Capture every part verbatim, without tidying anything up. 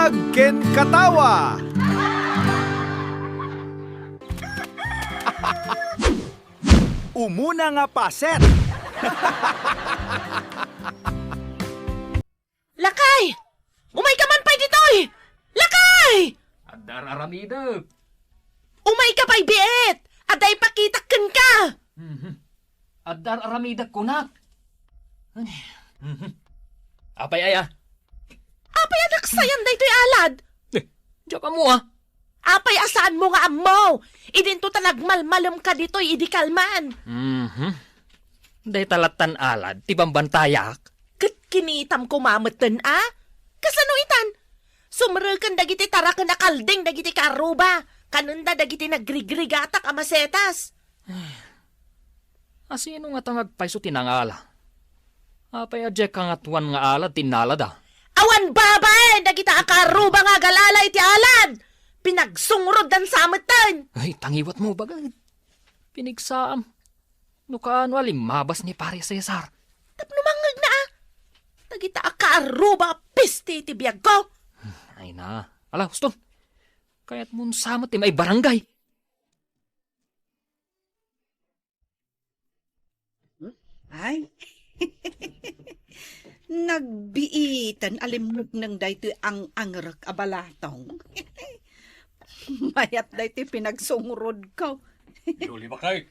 Agken katawa. Umuna nga paset. Lakay! Umayka man pay ditoy! Lakay! Adda ar-aramidek. Umayka pay biit! Adda ipakitak kenka! Mhm. Adda ar-aramidek kunak. Mhm. Apay aya? Apay a naksayan daytoy alad? Eh, diak ammo, ah. Apay a saanmo nga ammo? Idinto ta nagmalmalemka ditoy idi kalman. Mhm. Dayta lattan alad ti bambantayak. Ket kinitam koma metten, a? Kasano itan? Sumreken dagiti taraken a kalding dagiti kaarruba. Kanenda dagiti nagrigrigatak a masetas. Asino ngata nga agpayso ti nangala? Apay a diay kangatoan nga alad ti innalada? Awan babaen dagita a kaarruba nga agalala iti alad! Pinagsungrod dan sa metten! Ay, tangiwat mo, bagad. Pinigsaam. No kaano a limmabas ni Pare Cesar? Tapno mangngegna, a? Dagita a kaarruba a piste iti biagko! Ay na. Ala, huston. Kayat mo sa met ti maibarangay. Ay. Nagbiiten a limmukneng daytoy ang-angrek a balatong. Mayat daytoy pinagsungrod ko. Yuli, bakay.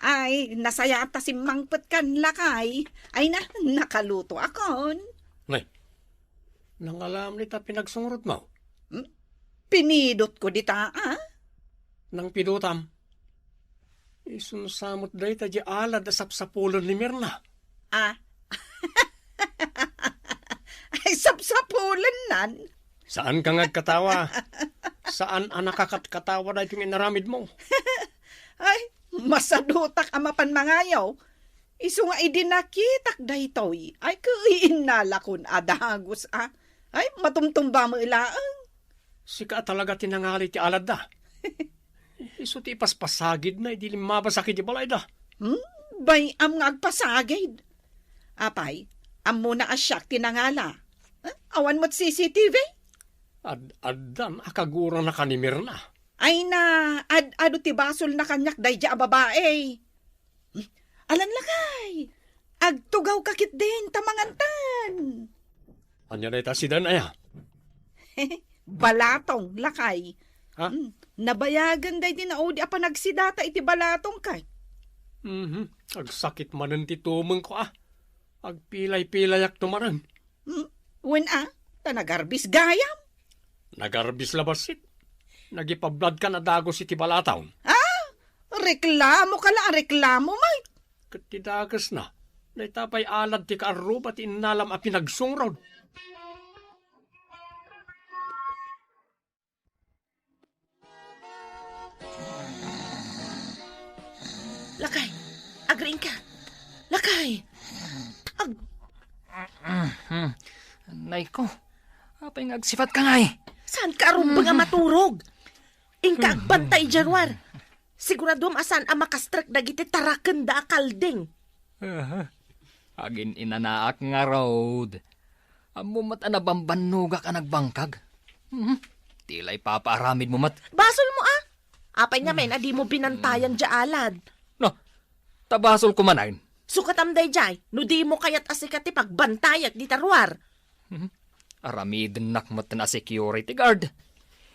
Ay, nasaya ta simmangpet kan lakay. Ay na, nakaluto akon. Nay, nangalam ni ta pinagsungrod mo? Hmm? Pinidot ko dita, a? Nang pidotam, isunsamot dayta di alad a sapsapulen ni Mirna. A? Ay, sapsapulen nan? Saan ka nga agkatawa? Saan a nakakatkatawa daytoy nga inaramid mo? Ay, masadutak a mapan mangayaw. Isu nga idi nakitak daytoy, ay, ket innalakon a dagus, a. Ay, matumtumba met laeng. Sika a talaga ti nangali ti aladda. Isu ti ipaspasagidna idi limmabasak iti balayda. Hmm? Bay-am nga agpasagid. Apay, ammona a siak ti nangala. Eh, awan met C C T V? Ad-addan a kagurana kan ni Mirna. Ay na, ad-adu ti basolna kaniak daydiay a babai. Hmm? Alan lakay, agtugawka ketdin ta mangantan. Ania dayta sidan aya? Balatong, lakay. Ha? Hmm, nabayagen daydi naudi a panagsidata iti balatong kay. Mhm. Agsakit manen ti tumengko, a. Agpilay-pilayak to manen. Hmm, wen a, ta nagarbis gayam. Nagarbis la bassit. Nagipabladkan a dagus iti balatong. A? Reklamoka la a reklamo, met. Ket ti dakesna, dayta pay alad ti kaarruba ti innalam a pinagsungrod. Lakay, agriingka. Lakay. Ag- Nay ko, apay nga agsifatka ngay? Saanka a rumbeng a maturog? Inka agbantay idiay ruar. Siguraduem a saan a makastrek dagiti tarakenda a kalding. Aha. Agin-inanaak ngarud. Ammom met a nabambannogak a nagbangkag. Mhm. Ti la ipapaaramidmo met. Basolmo a. Apay ngamin a dimo binantayan diay alad? No, ta basolko manen. Sukatam daydiay, no dimo kayat a sika ti pagbantayak dita ruar. Mhm. Aramidennak metten a security guard.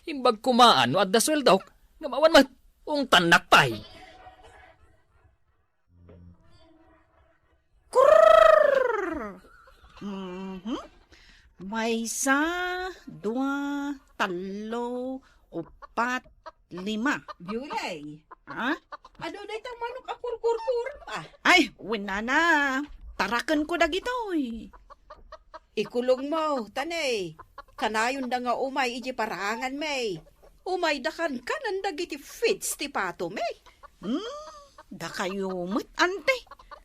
Imbag koma no adda sueldok, ngem awan met, ungtannak pay. Kurr! Mhm. Maysa, dua, tallo, upat, lima. Biulay. Ha? Adu dayta manok a kurkurkur, a? Ay, wen a. Tarakenko dagitoy. Ikulongmo, ta ne, kanayonda nga umay idiay paraanganmi. Umayda kankanen dagiti feeds ti patomi. Hmm, dakayo met, ante.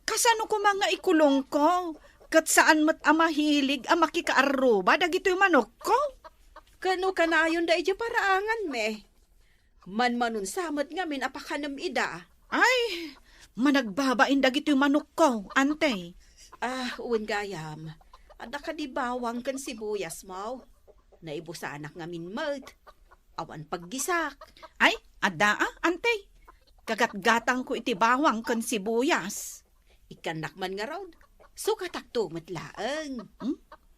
Kasano koma nga ikulongko? Ket saan met a mahilig a makikaarruba dagitoy manokko. Ket no kanayonda idiay paraanganmi, manmanon sa met ngamin a pakanem ida. Ay, managbabain dagitoy manokko, ante. Ah, wen gayam. Adda kadi bawang ken sibuyasmo? Naibusanak ngamin met. Awan paggisak. Ay, adda a, ante. Kagatgatangko iti bawang ken sibuyas. Ikkannak man ngarud. Sukatakto met laeng. Hmm?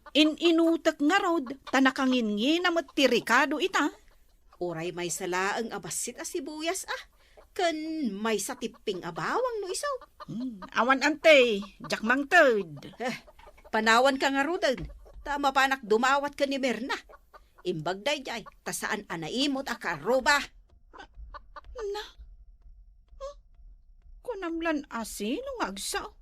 In-inutek ngarud, ta nakanginnginam met ti rikado ita. Uray maysa laeng a bassit a sibuyas a, ken maysa tipping a bawang no isu. Hmm, awan ante, diak mangted. Eh, panawanka ngaruden, ta mapanak dumawat ken ni Mirna. Imbag daydiay, ta saan a naimot a kaarruba. Na? Hmm? Kunam lan a sino nga agsao?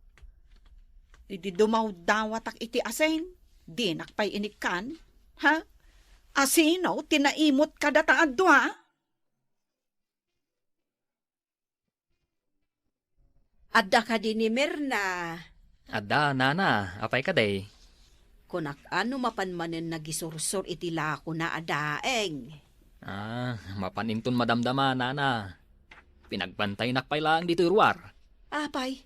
Idi dumawdawatak iti asin, dinak pay inikkan. Ha? A sino ti naimot kadata a dua? Adda kadi ni Mirna? Adda, nana. Apay kadi? Kunak a no mapan manen nagisursor iti lakona a daeng. Ah, mapan inton madamdama, nana. Pinagbantaynak pay laeng ditoy ruar. Apay,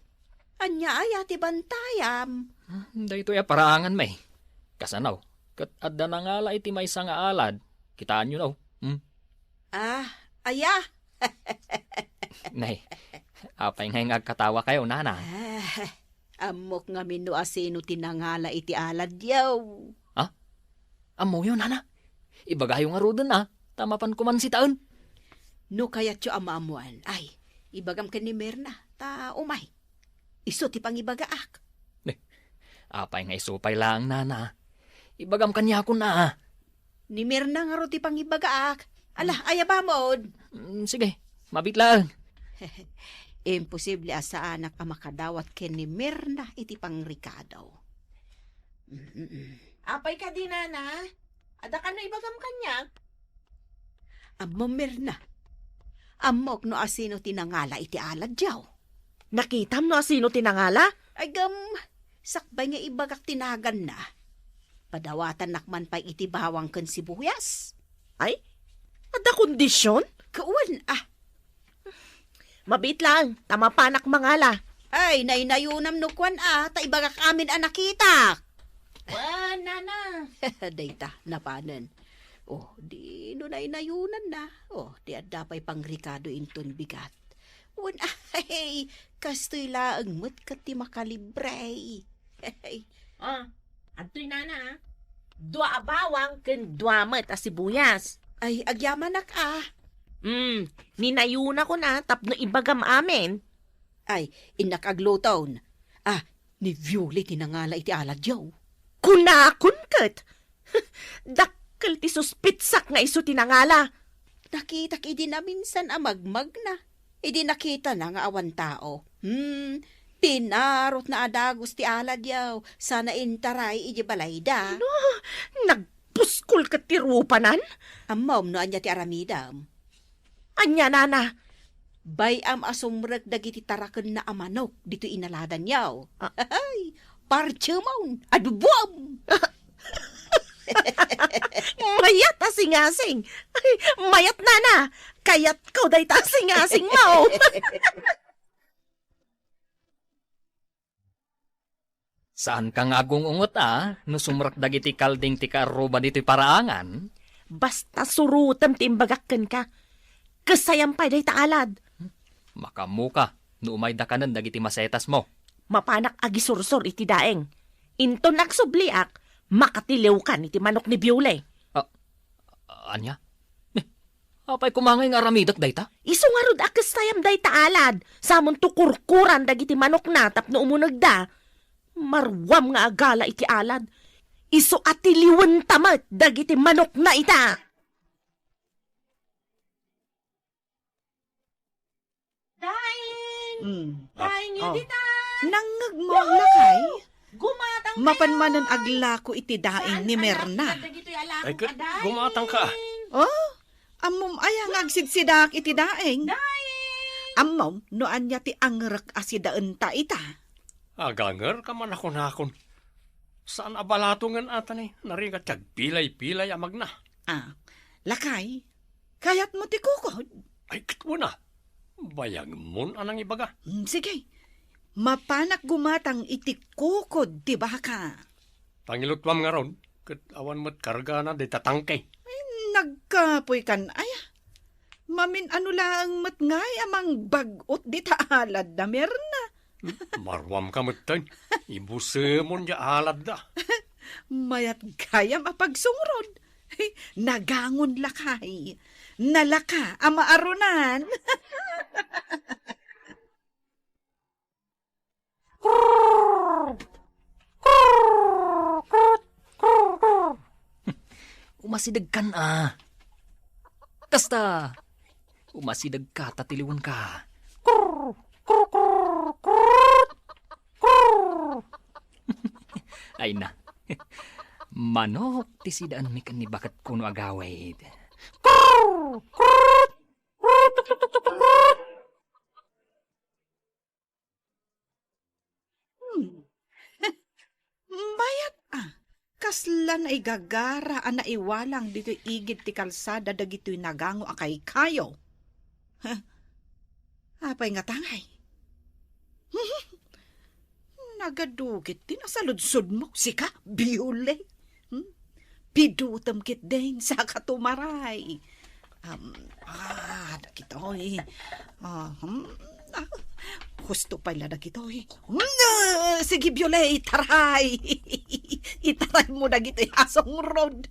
ania aya ti bantayam? Hmm, daytoy a paraangan, may. Kasano? Ket adda nangala iti maysa nga alad. Kitaenyo, no? Hmm? Ah, aya? Nay, apay ngay nga agkatawakayo, nana? Ah, ammok ngamin no asino ti nangala iti aladyo. Ha? Ammoyo, nana? Ibagayo ngaruden a, ta mapan koman sitaen. No kayatyo a maammoan, ay, ibagam ken ni Mirna, ta umay. Isu ti pangibagaak. Ne, apay nga isu pay laeng, nana? Ibagam kaniakon a. Ni Mirna ngarud ti pangibagaak. Ala, hmm, aya ba mod? Mm, sige, mabiit laeng. Imposible a saanak a makadawat ken ni Mirna iti pangrikado. Mm-mm. Apay kadi, nana? Adda kano ibagam kaniak? Ammom, Mirna. Ammok no asino ti nangala iti aladyo. Nakitam no asino ti nangala? Ay, gam, sakbay nga ibagak ti naganna. Padawatannak man pay iti bawang ken sibuyas. Ay, adda kondisyon? Kawan, ah. Mabiit laeng, ta mapanak mangala. Ay, naynayunam no kuan a, ta ibagak amin a nakitak. Wen, nana. Dayta, napanen. Oh, di no naynayunan na. Oh, di adda pay pangrikado inton bigat. Wen, ay, kastoy laeng met ket ti makalibre. Ah, adtoy, nana, ah. Dua a bawang ken dua met a sibuyas. Ay, agyamanak, ah. Hmm, ninayunakon a tapno ibagam amin. Ay, innak agluton. Ah, ni Viole ti nangala iti aladyo. Kunakon ket! Dakkel ti suspitsak nga isu ti nangala. Nakitak idi naminsan a magmagna. Idi nakitana nga awan tao. Hmm, pinarotna a dagus ti aladyo, sana intaray iti balayda. No, nagpuskol ket ti rupanan? Ammom no ania ti aramidem. Ania, nana? Bay-am a sumrek dagiti tarakenna a manok ditoy inaladanyo. Ah. Ay, parchemon, adubuam! Mayat a singasing! Ay, mayat, nana! Kayatko dayta a singasingmo! Saanka nga agung-ungot a no sumrek dagiti kalding ti kaarruba ditoy paraangan? Basta surotem ti imbagak kenka. Kessayam pay dayta alad. Makaammoka no umayda kanen dagiti masetasmo. Mapanak agisursor iti daeng. Inton agsubliak, makatiliwkan iti manok ni Biole. Ah, ania? Ni, apay koma ngay nga aramidek dayta? Isu ngarud a kessayam dayta alad, samonto kurkuran dagiti manokna tapno umunegda. Maruam nga agala iti alad. Isu a tiliwenta met dagiti manokna ita. Daing! Mm. Daing, ah, dita! Nangngegmo, lakay? Gumatang kayo! Mapan manen aglako iti daing ni Merna. Ay, ket gumatang ka. Oh, ammom aya nga agsidsidaak iti daing? Daing! Ammom no ania ti angrek a sidaenta ita? Aganger ka man a kunakon. Saan a balatongen a ta ni narigat ti agpilay-pilay a magna. Ah, lakay, kayatmo ti kukod? Ay, ket wen a. Bayagmon a nangibaga. Mm, sige. Mapanak gumatang iti kukod ti baka. Pangilutuam ngarud, Ket awan met kargana dayta tangke. Ay, nagkapoy kan aya. Mamin-ano laeng met ngay a mangbag-ot dita aladda, Mirna. Maruam ka metten. Ibusemon diay aladda. Mayat gayam a pagsungrod. Nagangon lakay. Nalaka a maarunan. Umasidegkan a. Kasta, umasidegka ta tiliwenka. Ay na. Manok ti sidaanmi ken ni baketko no agawid. Hmm. Mayat a, kasla naigagara a naiwalang ditoy igid ti kalsada dagitoy nagango a kaykayo. Huh? Apay nga tangay? Nagadugit ti nasaludsodmo, sika, Biole. Hmm? Pidutem ketdin, saka tumaray. Am, ah, dagitoy. Ah, hmm, ah, husto pay la dagitoy. Hmm, ah, sige, Biole, itaray. Itaraymo dagitoy a sungrod.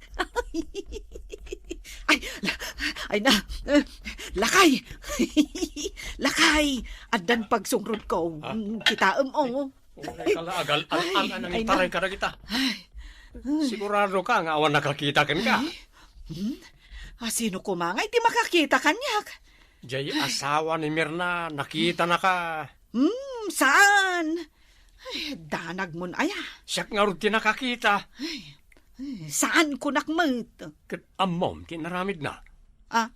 Ay, la-, ay na, eh, lakay. Lakay, addan pagsungrod ko. Ah. Hmm, kitaem, oh. Uray ka la, agal-al-al, ay, anang ay, itaray na. Ka dagita. Ay. Sigurado ka nga awan nakakita kenka? Ay. Hmm? A, sino koma nga iti makakita kaniak? Jay asawa ni Mirna, nakitanaka. Hmm, saan? Ay, danagmon aya. Siak ngarud ti nakakita. Ay, ay, saan kunak met? Ket ammom ti inaramidna. Ah?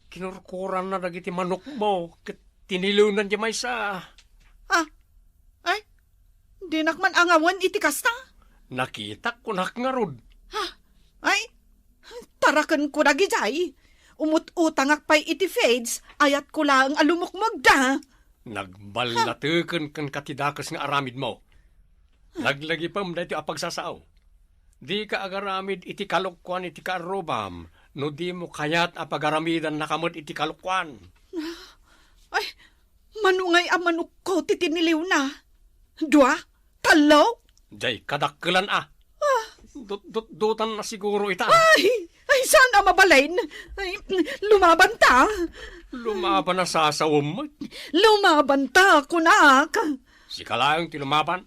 Kinurkuranna dagiti manokmo, ket tiniliwnan diay maysa. Ah? Ay, dinak man angawen iti kasta. Nakitak, kunak ngarud. Ha? Ay, tarakenko dagijay. Umut-utangak pay iti feeds, ayatko laeng a lumukmegda. Nagballateken kenka ti dakes nga aramidmo. Laglagipem daytoy a pagsasao. Dika agaramid iti kalokuan iti kaarrubam no dimo kayat a pagaramidannaka met iti kalokuan. Ay, mano ngay a manokko ti tiniliwna? Dua? Tallo? Jay kadakkelan a. Ah. Dut-, dut-, dutan na siguro ita. Ay, ay, saan a mabalin? Ay, lumaban ta. Lumaban a sasawem met. Lumaban ta, kunak. Sika laeng ti lumaban.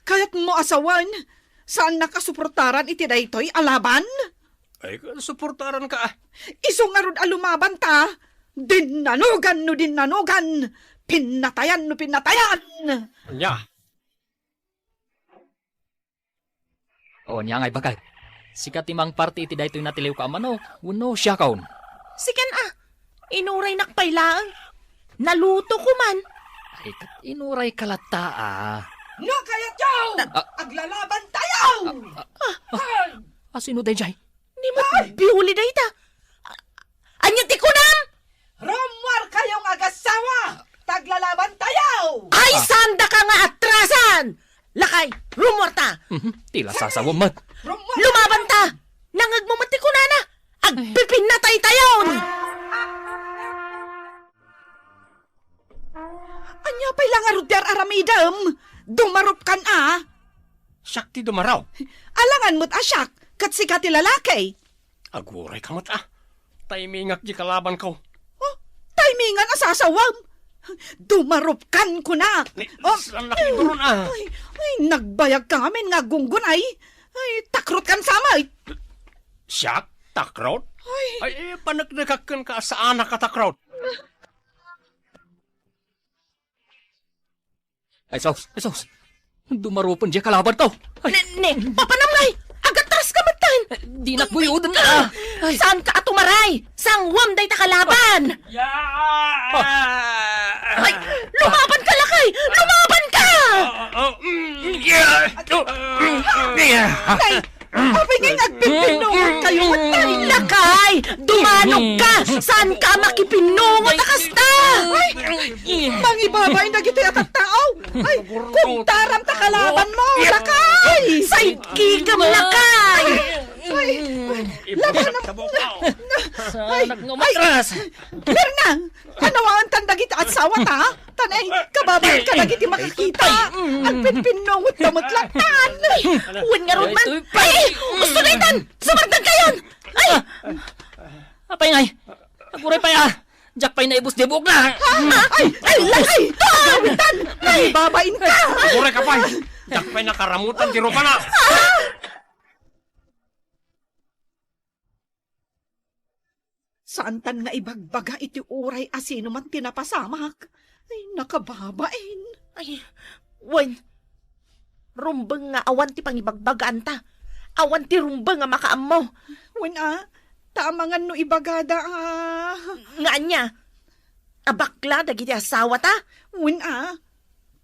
Kayatmo a sawen, saannak a suportaran iti daytoy a laban? Ay, suportaran ka. Isu ngarud a lumaban ta, dinnanugan no dinnanugan, pinnatayan no pinnatayan. Ania? O, ania ngay, baket? Sika ti mangparti iti daytoy natiliwko a manok, wenno siakon? Sikan a, inuraynak pay laeng. Naluto ko man. Ay, ket inurayka latta a. No kayatyo, ah, aglalaban tayo! Ah, ah, ah, ah, sino dayjay? Ni met Bioli dayta. A-, ania ti kunam? Rummuar kayo nga agassawa, taglalaban tayo! Ay, ah, saan daka nga atrasan! Lakay, rummuar ta! Mhm, ti la sasawem met. Rummuar! Lumaban ta! Nangegmo met ti kunana, agpipinnatay tayon! Ania pay la ngarud ti ar-aramidem? Dumarupkan a? Siak ti dumarup. Alangan met a siak, ket sika ti lalaki. Agurayka met a. Taymingak di kalabanko. Oh, taymingan a sasawem. Dumarupkan, kunak. Ni, oh, saan na kayo doon, ah? Ay, ay, nagbayag ka ngamin nga gunggunay. Ay, takrot kan samay. Siak? Takrot? Ay. Ay, eh, paneknekak kenka a saanak a takrot. Ay, sus, ay, sus. Dumarupen diay kalabanko. Ay. Ne, ne, papanam ngay! Agatras ka metten! Eh, dinak buyoden, ah. Ay. Saan ka a tumaray? Sangwam dayta kalaban! Ya! Ah. Ay, lumaban ka, lakay! Lumaban ka! Ah, ah, mm, ya! Oh, mm, ya! Nay, apay ngay nga agpipinungot kayo, tay? Lakay! Dumanog ka! Saan ka a makipinungot a kasta? Ay, mangibabain dagitoy a tattao! Ay, kumtaram ta kalabanmo, lakay! Say, kikem lakay! Ay, ay, Ibusat ka mo, aw! Sana nga umatras! Mirna! Anawaantan dagiti agsawata, ha? Tan ay, kababain ka dagiti makakita. Agpinpinnungot ka met latta. Wen ngarud man. Ay, gusto na itan! Sumardeng kayon! Ay! Apay ngay! Aguray pay, ah! Diak pay naibus di buok na! Ay! Ay! Lakay! Kawitan! Ay! Babain ka! Aguray ka pay! Diak pay nakaramutan ti rupana! Saantan nga ibagbaga iti uray a sino man ti napasamak. Ay, nakababain. Ay, wen, rumbeng nga awan ti pangibagbagaanta. Awan ti rumbeng nga makaammo. Wen a, ta amangan no ibagada a. Nga ania? A bakla dagiti asawata? Wen a,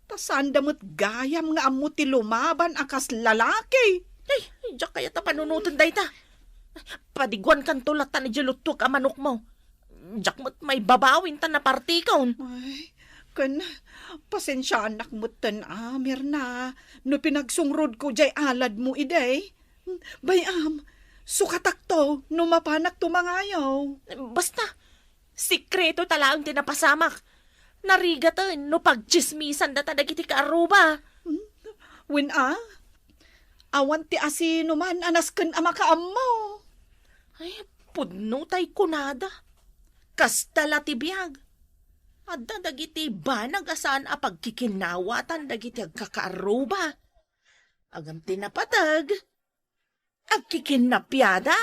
ta saanda met gayam nga ammo ti lumaban a kas lalaki. Ay, diak kayat a panunoten dayta. Padiguankanto latta idiay luttuek a manokmo. Diak met maibabawin ta napartikon. Ay, ken, pasensiaanak metten a, Mirna, no pinagsungrodko diay aladmo idi. Bay-am, sukatakto no mapanakto mangayaw. Basta, sekreto ta laeng ti napasamak. Narigaten no pagtsismisan data dagiti kaarruba. Hmm? Wen a, awan ti asino man a nasken a makaammo. Ay, pudno tay kunada. Kasta la ti biag. Adda dagiti banag a saan a pagkikinnawatan dagiti agkakaarruba. Ngem ti napateg, agkikinnapiada.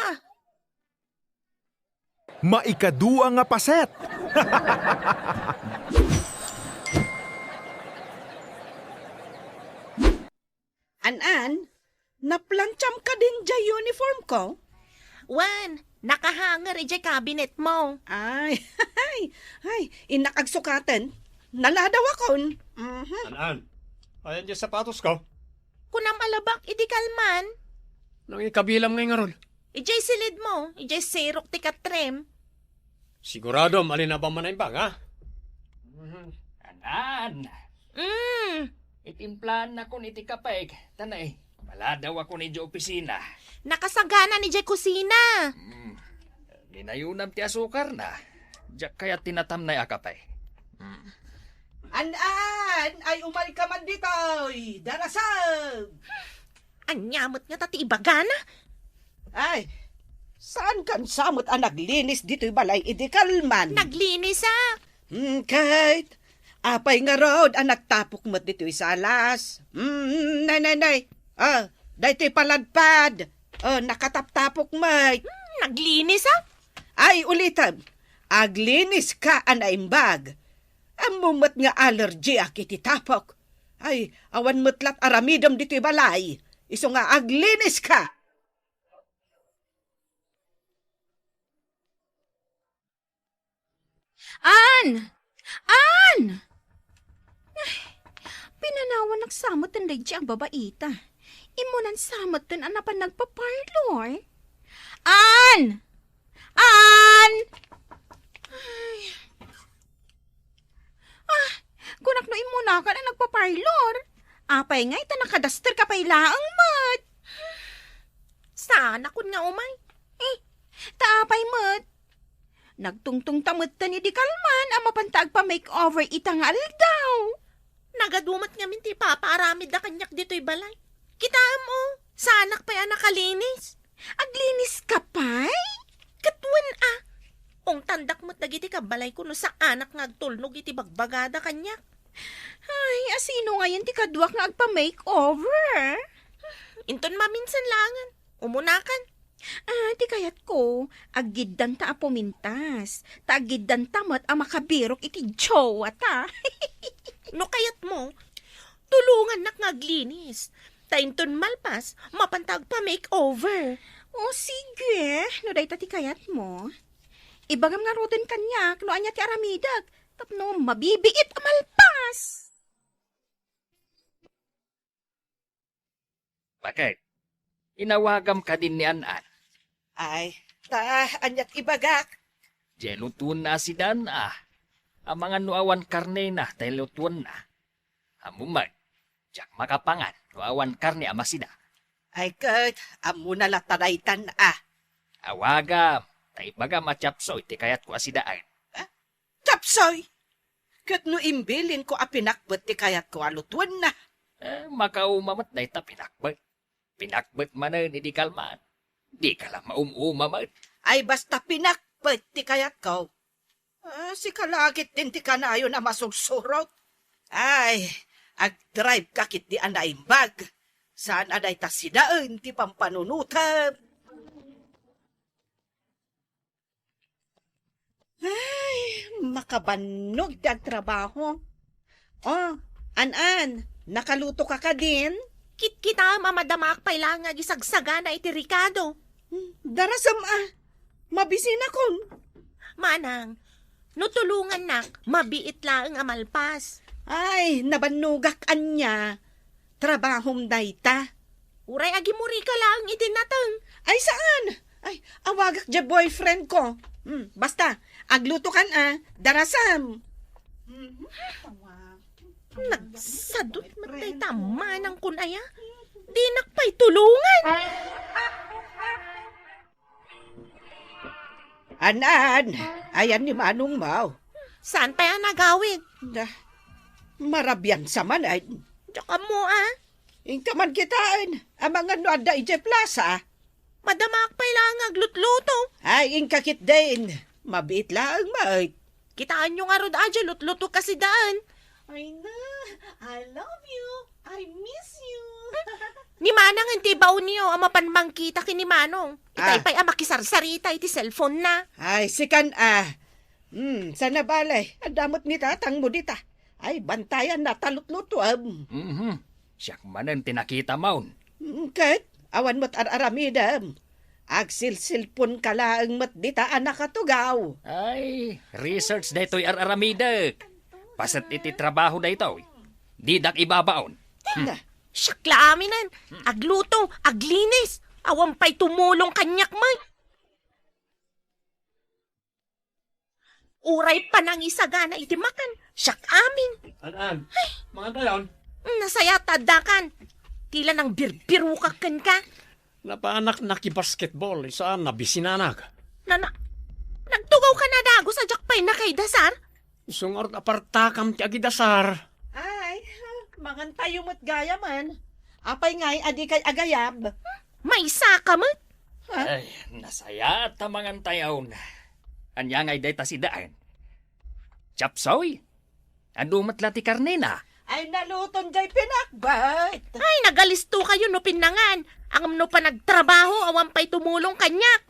Maikadua nga paset. An-an, naplantsaam kadin diay uniform ko? Wen, nakahanger idiay cabinet mo. Ay, ay, ay, innak agsukaten. Naladaw akon. Mhm. An-an, ayan diay sapatos ko? Kunam a labak idi kalman. Nangikabilam ngay ngarud. Idiay silid mo, idiay sirok ti katrem. Siguradom, alin a bang manaimbag, ha? Mhm. An-an. Mm. Itimplaannakon iti kapek, tanay, maladaw akon idiay opisina. Nakasagana ni diay kusina. Mm. Linayonam ti asukarna. Diak kayat ti natamnay a kape. Mm. An-an, ay umayka man ditoy, darasag! Ania met ngata ti ibagana? Ay, saankan sa met a naglinis ditoy balay idi kalman? Naglinis, a. Hmm, ket, apay ngarud a nagtapok met ditoy salas? Hmm, nay, nay, nay. Ah, daytoy paladpad. Ah, nakataptapok met. Hmm, naglinis, a. Ay, ulitem, aglinis ka a naimbag. Ammo met nga allergiak iti tapok. Ay, awan met lat aramidem ditoy balay. Isu nga aglinis ka. An! An! Ay, pinanawanak sa met daydi a babaita. Immunan sa met a napan nagpa-parlor. An! An! Ay. Ah, kunak no immunakan a nagpa-parlor. Apay ngay ta nakadaster ka pay laeng met. Saanakon nga umay. Eh, ta apay met? Nagtungtong ta metten idi kalman a mapanta agpa-makeover ita nga aldaw. Nagadu met ngamin ti ipapaaramidda kaniak ditoy balay. Kitaem, o, saanak pay a nakalinis. Aglinis ka pay? Ket wen a. Ungtandak met dagiti kabbalayko no saanak nga agtulnog iti bagbagada kaniak. Ay, asino ngayen ti kaduak nga agpa-makeover? Inton maminsan laengen. Umunakan. Ah, ti kayatko, aggiddanta a pumintas. Ta aggiddanta met a makabirok iti jowata. No kayatmo, tulongannak nga aglinis. Ta inton malpas, mapanta agpa-makeover. O sige, no dayta ti kayatmo. Ibagam ngaruden kaniak no ania ti aramidek tapno mabibiit a malpas. Bakit? Inawagam kadin ni An-an. Ay, ta, aniat ibagak? Diay lutuenna a sida, a. Amangan no awan karnena tay lutuenna. Ammom met, diak makapangan no awan karne a masida. Ay ket, ammona latta daytan a. Awagam, ta ibagam a Chapsoy ti kayatko a sidaen. Ah, Chapsoy! Ket no imbilinko a pinakbet ti kayatko a lutuenna. Eh, makauma met dayta pinakbet. Pinakbet manen idi kalman. Dika la maum-uma met. Ay, basta pinakbet ti kayatko. Ah, sika la ketdin ti kanayon a masursurot. Ay, agdrive ka ketdi a naimbag. Saan a dayta sidaen ti pampanunotem. Ay, makabannog ti agtrabaho. Oh, An-an, nakaluto ka kadin? Kitkitaem a madamaak pay laeng nga agisagsagana iti rekado. Hmm, darasem a. Mabisinakon. Manang, no tulongannak, mabiit laeng a malpas. Ay, nabannogak ania. Trabahom dayta. Uray agimurika laeng iti nateng. Ay, saan? Ay, awagak diay boyfriend ko. Hmm, basta, agluto kan a, darasam. Mhm, tawag. Nagsadot met dayta manang kun aya. Dinak pay tulongan. An-an, ayan ni manong mo. Saan pay a nagawid? Da, marabian sa man ay. Diak ammo, ah. Inka man kitaen, amangan no adda idiay plaza. Madamaak pay laeng nga aglutluto. Ay, inka ketdin. Mabiit laeng met. Kitaenyo ngarud a diay lutluto kasidaen. Ay na, I love you. I miss you. Ni Manang ti ibaonyo a mapan mangkita ken ni Manong. Itay Ah. pay a makisarsarita iti cellphone na. Ay, sikan a. Hmm, sana bale, adda met ni tatangmo dita. Ay, bantayan na ta lutlutoem. Mhm. Siak manen ti nakitam. Mm, ket, awan met ar-aramidem. Agsilsilpon ka laeng met dita a nakatugaw. Ay, research daytoy ar-aramidek. Paset iti trabaho daytoy. Didak ibabaon. Hmm. Na. Siak la aminen. Agluto, aglinis. Awan pay tumulong kaniak met. Uray panangisagana iti makan, siak amin. An-an, mangan tayon? Nasayaat ta addakan. Tila nang birbirukak kenka. Napaanak nakibasketball, saan nabisinanak. Nana, nagtugaw ka na dagus a diak pay nakaidasar? Isu ngarud a partakam ti agidasar. Ay, mangan tayo met gayamen. Apay ngay a dikay agayab? Maysa ka met? Ha? Ay, nasayaat ta mangan tayon. Ania ngay dayta sidaen? Chapsoy? Adu met la ti karnena? Ay, naluton jay pinakbet. Ay, nagalisto kayo no pinnangan. Ngem no panagtrabaho, awan pay tumulong kaniak.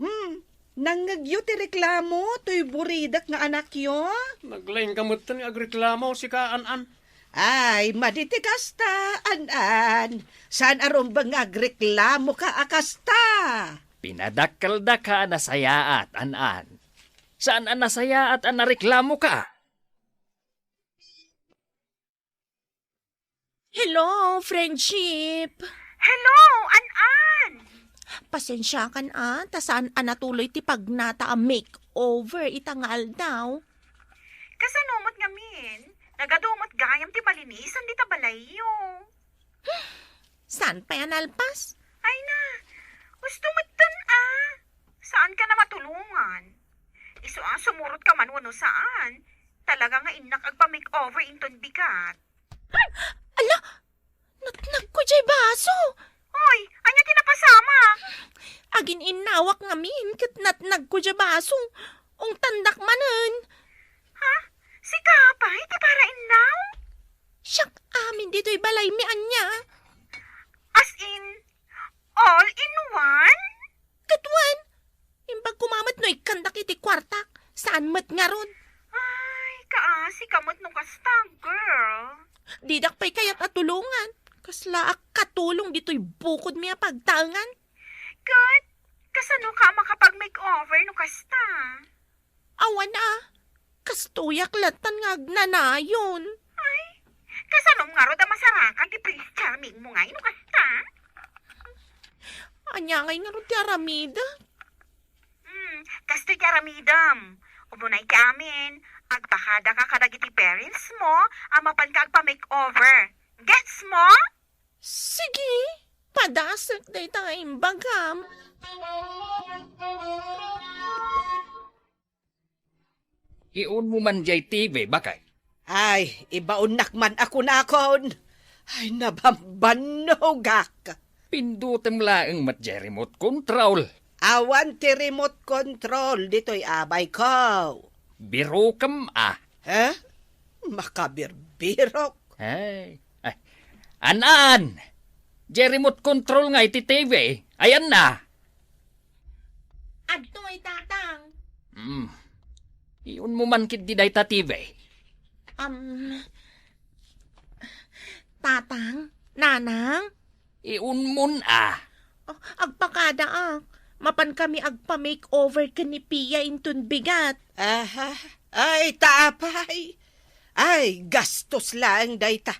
Hmm, nangngegyo ti reklamo toy buridak nga anakyo? Naglaing ka met ti agreklamo, sika, An-an. Ay, madi ti kasta, An-an. Saan a rumbeng nga agreklamo ka a kasta? Pinadakkelda ka a nasayaat, An-an. Saan a nasayaat a nareklamo ka? Hello, friendship. Hello, An-an! Pasensiakan a, ta saan a natuloy ti pagnata a makeover ita nga aldaw. Kasano met ngamin? Nagadu met gayam ti malinisan dita balayyo. Saan pay a nalpas? Ay na, husto metten a. Saan ka na matulongan? Isu a sumurot ka man wenno saan? Talaga nga innak agpa-makeover inton bigat. Ala! Natnagko jay baso! Oy, ania ti napasama? Agin-innawak ngamin ket natnagko jay baso. Ungtandak manen. Ha? Sika pay ti para innaw? Siak amin ditoy balaymi ania. As in, all in one? Ket wen, imbag koma met no ikkandak iti kuartak, saan met ngarud. Ay, kaasi ka met no kasta, girl. Didak pay kayat a tulongan. Kaslaak katulong ditoy bukodmi a pagtaengan. Ket, kasano ka makapag-makeover no kasta? Awan a, kastoyak lattan nga agnanayon. Ay, kasanom ngarud a masarakan ti Prince Charming mo ngay no kasta? Ania ngay ngarud ti aramid? Hmm, kastoy ti aramidem. Umunay ti amin, agbakada ka kadagiti parents mo a mapan ka agpa-makeover. Gets mo? Sige, Adasek dayta nga imbagam. Iunmo man jay T V, baket. Ay, ibaonnak man a kunakon. Ay, nabambannogak. Pindutem laeng met jay remote control. Awan ti remote control ditoy abayko. Birokem a. Eh? Makabirbirok. Ay, ay. An-an! Jay remote control nga iti T V. Ayanna. Adtoy, Tatang. Hmm. Iunmo man ketdi dayta T V. Um, Tatang, Nanang? Iunmon a. Oh, agpakadaak. Mapan kami agpa-makeover ken ni Pia inton bigat. Aha. Ay, ta apay. Ay, gastos laeng dayta.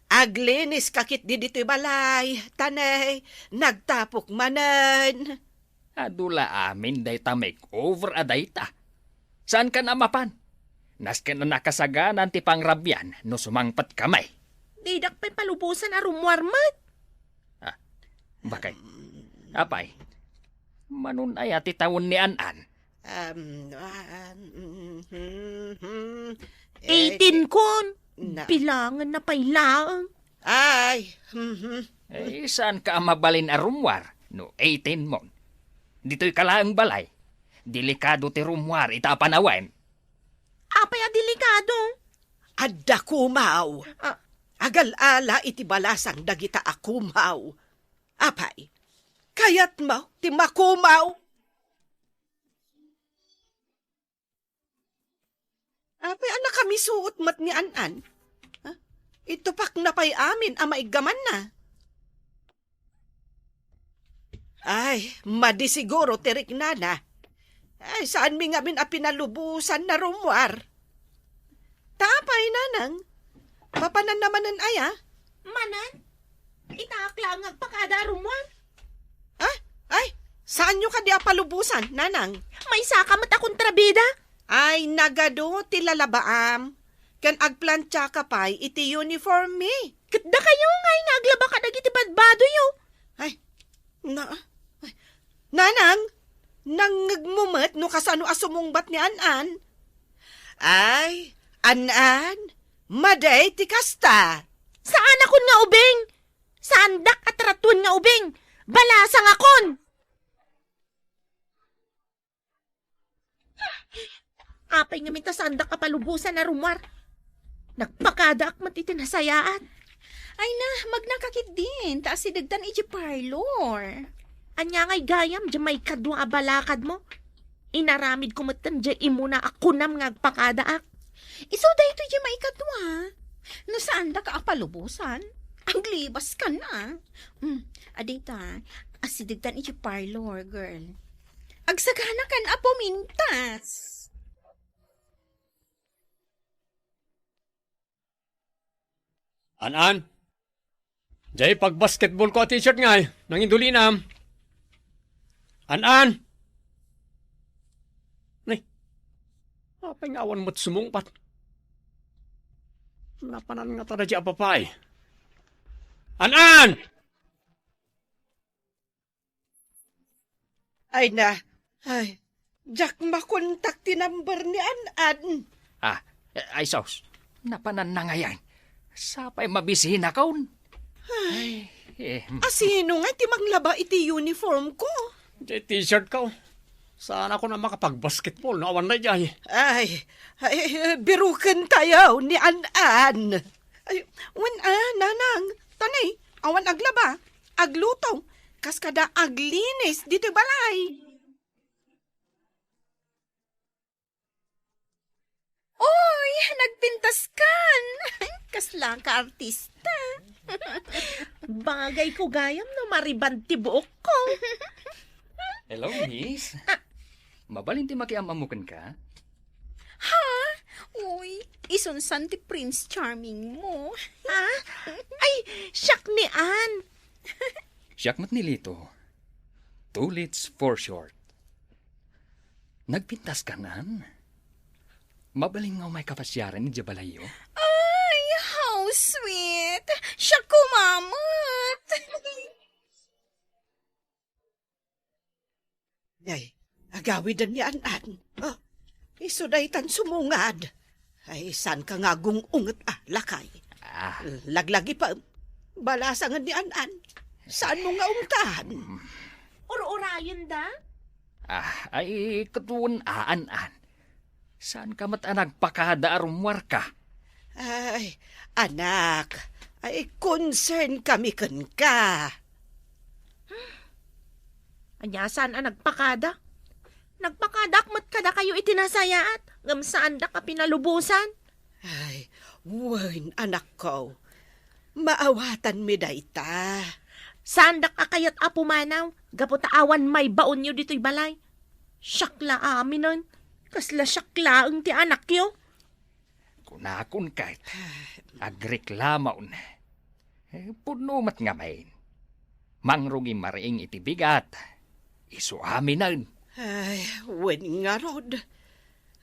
Aglinis ka ketdi ditoy balay, ta ne, nagtapok manen. Adu la amin dayta makeover a dayta. Saankan a mapan? Nasken a nakasaganan ti pangrabian no sumangpet kami. Didak pay palubosan a rummuar met. Ah, baket. Apay, manon aya ti tawen ni An-an? Um, ah, mm, mm, mm. Eh, eighteen kon. Na- Bilangan na pay laeng. Ay, mhm. Eh, saanka a mabalin a rummuar no eighteen mon? Ditoy ka laeng balay. Delikado ti rummuar ita a panawen. Apay a delikado? Adda kumaw. Ah. Agal-ala iti balasang dagita a kumaw. Apay, kayatmo ti makumaw? Apay a nakamisuot met ni An-an? Ha? Itupakna pay amin a maiggamanna. Ay, madi siguro ti riknana. Ay, saanmi ngamin a pinalubosan a rummuar. Ta apay, Nanang? Mapananna manen aya? Manen? Itaak laeng nga agpakada a rummuar. Ah? Ay, saanyo kadi a palubosan, Nanang? Maysaka met a kontrabida. Ay, nagadu ti lalabaam. Ken agplantiaka pay iti uniform mi. Ket dakayo ngay nga aglaba kadagiti badbadoyo. Ay, na, ay, Nanang, nangngegmo met no kasano a sumungbat ni An-an? Ay, An-an, madi ti kasta. Saanakon nga ubing! Saandak a tratuen nga ubing! Balasangakon! Apay ngamin ta saandak a palubosan a rummuar? Nagpakadaak met iti nasayaat. Ay na, magnaka ketdin, ta asidegtan iti parlor. Ania ngay gayam, diay maikadua a balakadmo? Inaramidko metten diay immuna a kunam nga agpakadaak. Isu daytoy diay maikadua. No saandak a palubosan, aglibaskan a. Hmm, adita, asidegtan iti parlor, girl. Agsaganakan a pumintas. An-an? Diay pagbasketball ko a t-shirt ngay, nangindulinam. An-an? Ni, apay nga awan met sumungbat? Napanan ngata daydiay a babai. An-an! Ay na, ay, diak makontak ti number ni An-an. Ah, eh, ay sus, napananna ngay. Sapay mabisinakon. Ay, eh, hmm. Asino ngay ti manglaba iti uniform ko? Diay t-shirt ko. Saanakon a makapagbasketball no awan daydiay. Ay, ay, birukentayo ni An-an. Ay, wen a, Nanang, ta ne, awan aglaba, agluto, kas kada aglinis ditoy balay. Oy, nagpintaskan! Kasla ka artista. Bagayko gayam no mariband ti buokko. Hello, miss. Ah. Mabalin ti makiam-ammo kenka? Ha? Uy, isunsan ti Prince Charming mo. Ha? Ay, siak ni Anne. Siak met ni Lito. Two Lits for short. Nagpintaskan, Anne? Mabalin nga umay kapasiaran idiay balayyo? Ay, how sweet! Siak koma met! Ay, agawiden ni An-an. Oh, isu daytan sumungad. Ay, saan ka nga agung-unget, ah, lakay? Ah. Laglagi pa. Balasangen ni An-an. Saan mo nga ungtan? Ur-urayen da? Ah, ay, katuen, ah, An-an. Saan ka met a nagpakada a rummuarka? Ay, anak, ay, concern kami kenka. Ania saan a nagpakada? Nagpakadak met kadakayo iti nasayaat, ngem saandak a pinalubosan. Ay, wen, anakko. Maawatanmi dayta. Saandak a kayat a pumanaw, gapu ta awan maibaonyo ditoy balay. Siak la aminen, kasla siak laeng ti anakyo. Kunakon ket, agreklamaon. Eh, pudno met ngamin. Mangrugi mariing iti bigat, isu aminen. Ay, wen ngarud.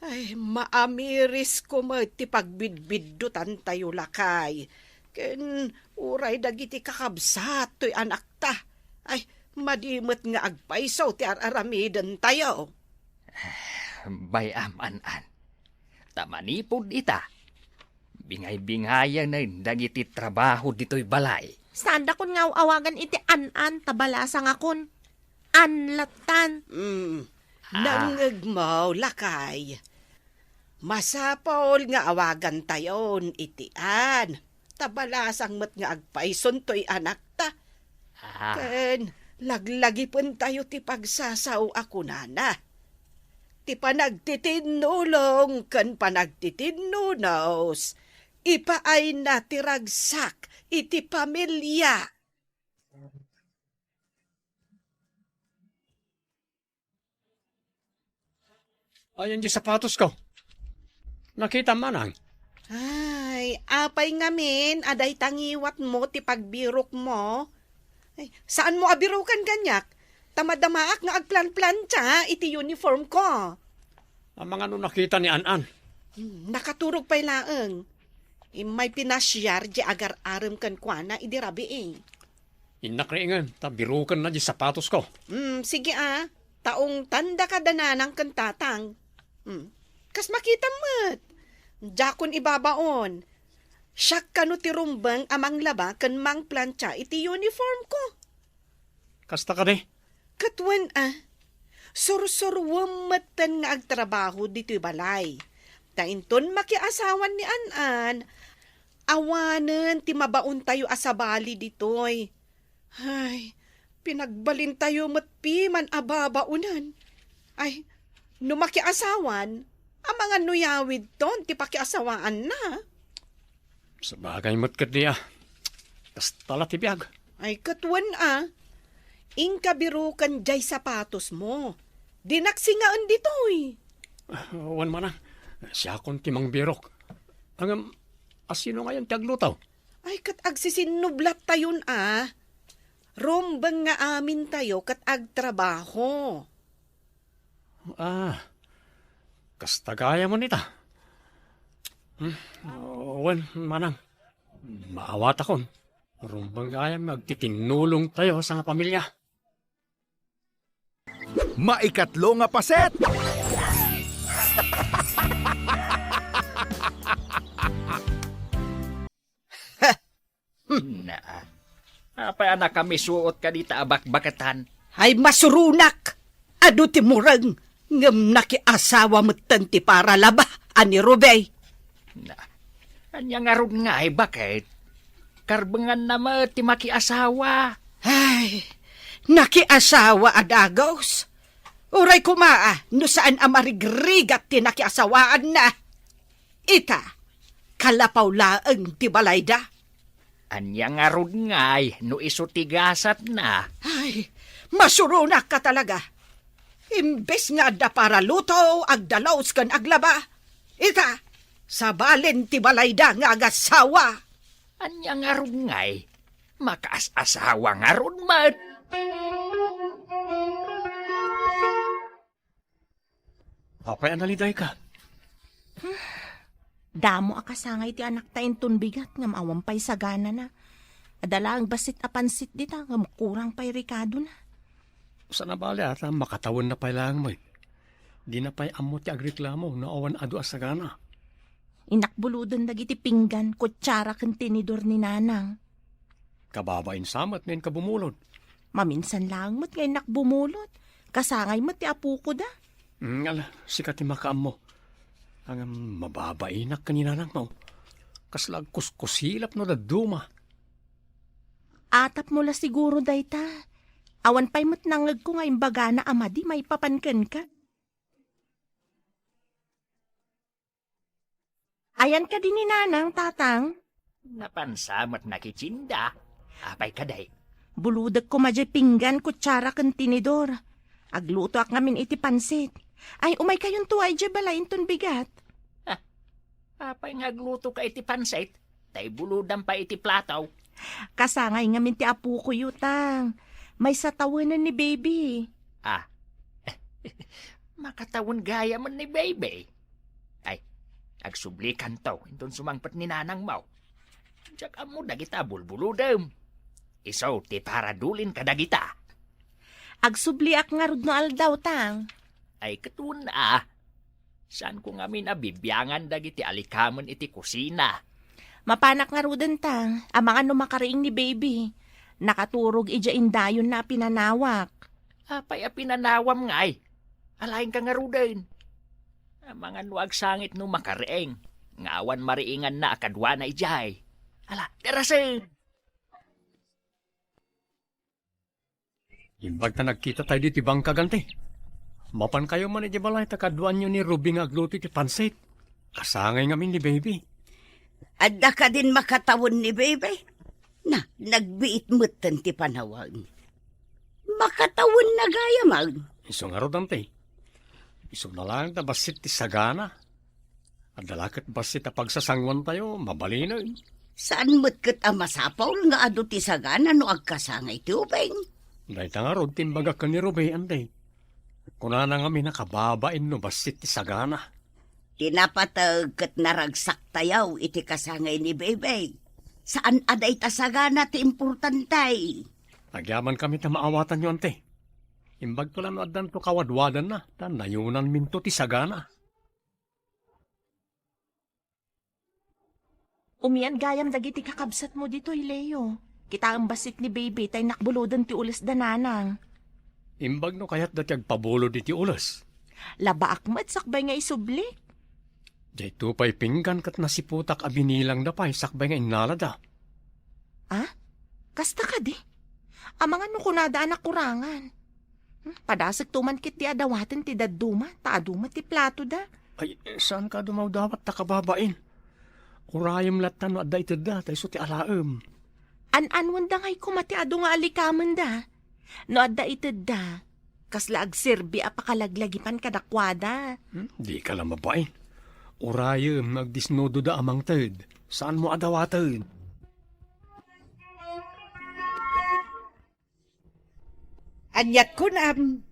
Ay, maamirisko met ti pagbidbiddutantayo, lakay. Ken uray dagiti kakabsat toy anakta. Ay, madi met nga agpayso ti ar-aramidentayo. Bay-am, An-an. Ta manipud ita, bingay-bingayanen dagiti trabaho ditoy balay. Saandakon nga aw-awagan iti An-an ta balasangakon. An lattan. Mm. Ah. Nangngegmo, lakay. Masapul nga awagantayon iti An. Ta balasang met nga agpayson toy anakta. Ah. Ken laglagipentayo ti pagsasao a kunana. Ti panagtitinnulong ken panagtitinnunos, ipaayna ti ragsak iti pamilia. Ayan di sapatosko. Nakita manang. Ay, apay ngamin a dayta ngiwatmo ti pagbirokmo? Ay, saanmo a biroken kaniak? Ta madamaak nga agplanplancha iti uniform ko. Amangan no nakita ni An-an. Hmm, nakaturog pay laeng. Immay pinasiar di agar-arem kenkuana idi rabii. Innak riingen, ta birokenna di sapatosko. Hmm, sige a. Ta ungtandaka da nanang ken tatang. Hmm. Kas makitam met. Diakon ibabaon. Siak kano ti rumbeng a manglaba ken mangplancha iti uniform ko. Kasta kadi? Ket wen a, sursuruem metten nga agtrabaho ditoy balay. Ta inton makiasawan ni An-an, awanen ti mabaontayo a sabali ditoy. Ay, pinagbalintayo met piman a babaonen. Ay, no makiasawan, amangan no yawidton ti pakiasawaanna. Sabagay met ketdi a. Kasta la ti biag. Ay, ket wen a. Inka biroken diay sapatosmo. Dinak singaen ditoy. Ah, wen manang. Siakon ti mangbirok. Ngem, asino ngayen ti agluto? Ay, ket agsisinnublattayon a. Rumbeng nga amintayo ket agtrabaho. Ah, kasta gayam ita. Hmm, wen, manang, maawatakon. Rumbeng gayam nga agtitinnulongtayo sangpamilia. Maikatlo nga paset! Na, apay a nakamisuot kadita a bakbaketan? Ay, masuronak! Adu ti mureng, ngem nakiasawa metten ti paralaba a ni Rubey. Na, ania ngarud ngay, baket? Karbenganna met ti makiasawa. Ay, nakiasawa a dagus. Uray koma a, no saan a marigrigat ti nakiasawaanna. Ita, kalapaw laeng ti balayda. Ania ngarud ngay no isu ti gasatna? Ay, masuronak ka talaga. Imbes nga adda para luto, agdalus ken aglaba. Ita, sabalen ti balayda nga agasawa. Ania ngarud ngay? Makaas-asawa ngarud met. Apay a nalidayka? Damo a kasangay ti anakta inton bigat ngem awan pay saganana. Adda laeng bassit a pansit dita ngem kurang pay rikadona. Saan a bale, ata makatawenna pay laeng met. Dina pay ammo ti agreklamo no awan adu a sagana. Inakbuluden dagiti pinggan, kutsara ken tinidor ni Nanang. Kababain sa met no inka bumulod. Maminsan laeng met nga innak bumulod. Kasangay met ti apoko da. Mm, ala, sika ti makaammo. Ngem mababainak ken ni Nanangmo. Kasla agkuskusilap no dadduma. Atapmo la siguro dayta. Awan pay met nangngegko nga imbagana a madi maipapan kenka. Ayan kadi ni Nanang, Tatang? Napansa met nakitsinda. Apay kadi? Bulodek koma diay pinggan, kutsara ken tinidor. Aglutoak ngamin iti pansit. Ay, umaykayonto idiay balay inton bigat. Ah, apay nga aglutoka iti pansit? Tay bulodam pay iti plato. Kasangay ngamin ti apokoyo, Tang. Maysa tawenen ni Baby. Ah. Makatawen gayamen ni Baby. Ay, agsublikanto inton sumangpet ni Nanangmo. Diak ammo dagita bulbulodem. Isu ti paradulin kadagita. Agsubliak ngarud no aldaw, Tang. Ay, ket wen a. Saanko ngamin a bibiangan dagiti alikamen iti kusina. Mapanak ngaruden, Tang, amangan no makariing ni Baby. Nakaturog idiay indayonna a pinanawak. Apay a pinanawam ngay? Alaenka ngaruden. Amangan no agsangit no makariing, nga awan mariinganna a kaduana idiay. Ala, darasen! Imbag ta nagkitatayo ditoy bangkag, anti. Mapankayo man idiay balay ta kaduaanyo ni Ruby nga agluto iti pansit. Kasangay ngamin ni Baby. Adda kadin makatawen ni Baby? Na, nagbiit metten ti panawen. Makatawenna gayamen. Isu ngarud, anti. Isuna laeng ta bassit ti sagana. Adda la ket bassit a pagsasanguantayo, mabalinen. Saan met ket a masapul nga adu ti sagana no agkasangay ti ubing. Dayta ngarud ti imbagak ken ni Ruby, anti. Kunana ngamin a kababain no bassit ti sagana. Ti napateg ket naragsaktayo iti kasangay ni Baby. Saan a dayta sagana ti importante. Agyamankami ta maawatanyo, anti. Imbagto la no addanto kawadwadanna, ta nayonanminto ti sagana. Umian gayam dagiti kakabsatmo ditoy, Leo. Kitaem bassit ni Baby ta innak buloden ti ulesda, Nanang. Imbag no kayatda ti agpabulod iti ules. Labaak met sakbay nga isubli. Daytoy pay pinggan ket nasiputak a binilangda pay sakbay nga innalada. Ah? Kasta kadi? Amangan no kunada a nakurangan. Hmm, padasekto man ketdi a dawaten ti dadduma, ta adu met ti platoda. Ay, saan ka dumawdawat ta kababain? Urayem latta no adda itedda, ta isu ti alaem. An-anwenda ngay koma ti adu nga alikamenda. No adda itedda, kasla agserbi a pakalaglagipan kadakuada. Hmm, dika la mabain. Urayem no agdisnudoda a mangted, saanmo a dawaten. Aniat kunam,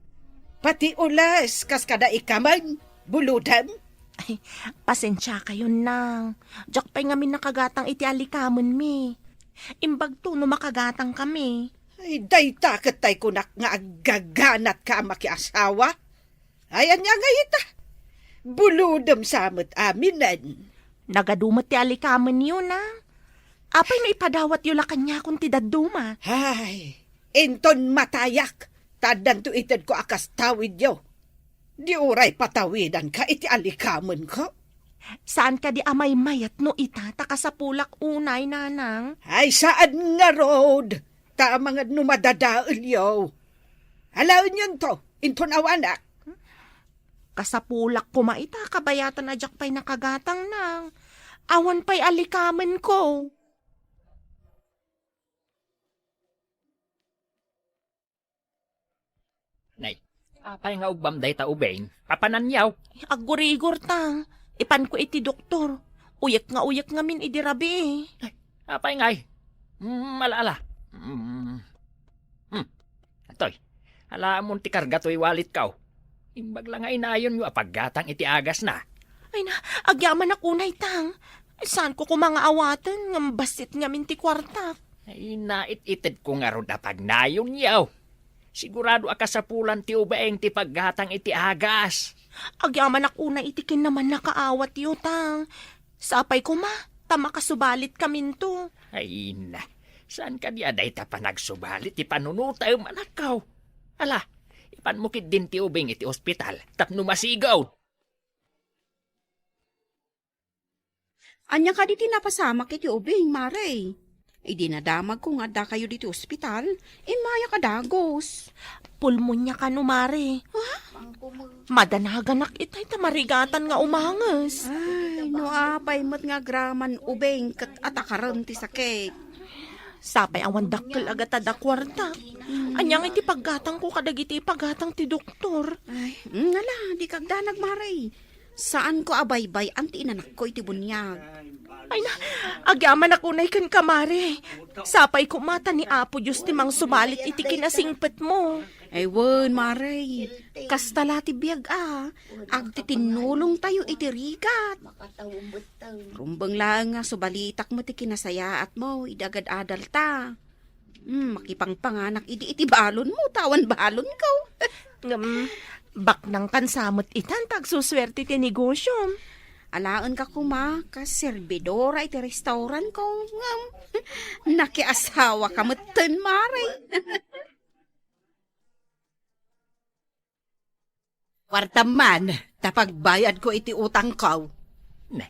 pati ules kas kada ikamen, bulodem? Ay, pasensiakayon, Nang. Diak pay ngamin nakagatang iti alikamenmi. Imbagto no makagatangkami. Ay, dayta ket tay kunak nga aggaganatka a makiasawa. Ay, ania ngay ita? Bulodem sa met aminen. Nagadu met ti alikamenyo, Nang. Apay no ipadawatyo la kaniakon ti dadduma? Ay, inton matayak, ta addanto itedko a kas tawidyo. Di uray patawidanka iti alikamenko. Saan kadi a maymayat no ita ta kasapulak unay, Nanang? Ay, saan ngarud, ta amangan no madadaelyo. Alaenyonto, inton awanak. Kasapulak koma ita, kabayatan a diak pay nakagatang, Nang. Awan pay alikamenko. Nay, apay nga ubbam dayta ubing? Papananyaw. Aggurigor, Tang. Ipanko iti doktor. Uyek nga uyek ngamin idi rabii. Ay, apay ngay? Mm, ala, ala. Mm. Hmm. Atoy, alaamon ti karga toy walitko. Imbag la nga inayonyo a paggatang iti agasna. Ay na, agyamanak unay, Tang. Saanko koma nga awaten, ngem bassit ngamin ti kuartak. Ay, nait-itedko ngarud a pagnayonyo. Sigurado a kasapulan ti ubing ti paggatang iti agas. Agyamanak unay iti kinnamannakaawatyo, ta sapay koma ta makasubalit kaminto. Ay na, saan kadi a dayta panagsubalit ti panunotem, anakko? Ala, ipanmo ketdin ti ubing iti ospital tapno masigaw. Ania kadi ti napasamak iti ubing, Mare? Idi nadamagko nga addakayo ditoy ospital, immayak a dagus. Pulmonia kano, Mare. Ha? Madanaganak itay ta marigatan nga umanges. Ay, no apay met nga agraman ubing ket atakaren ti sakit. Sapay awan dakkel a gatad a kuarta. Ania nga iti paggatangko kadagiti ipagatang ti doktor? Ay, mm, ala, dika agdanag, Mare. Saanko a baybay-an ti inanakko iti buniag. Ay na, agyamanak unay kenka, Mare. Sapay koma ta ni Apo Dios ti mangsubalit iti kinasingpetmo. Ay wen, Mare. Kasta la ti biag a. Agtitinnulongtayo iti rigat. Rumbeng laeng nga subalitak met ti kinasayaatmo idi agad-adalta. Hmm, makipangpanganak idi iti balonmo, ta awan balonko. Ngem, baknangkan sa met itan ta agsusuerte ti negosyom. Alaenka koma kas serbidora iti restaurantko, ngem nakiasawaka metten, Mare. Kuartam man, ta pagbayadko iti utangko. Ne,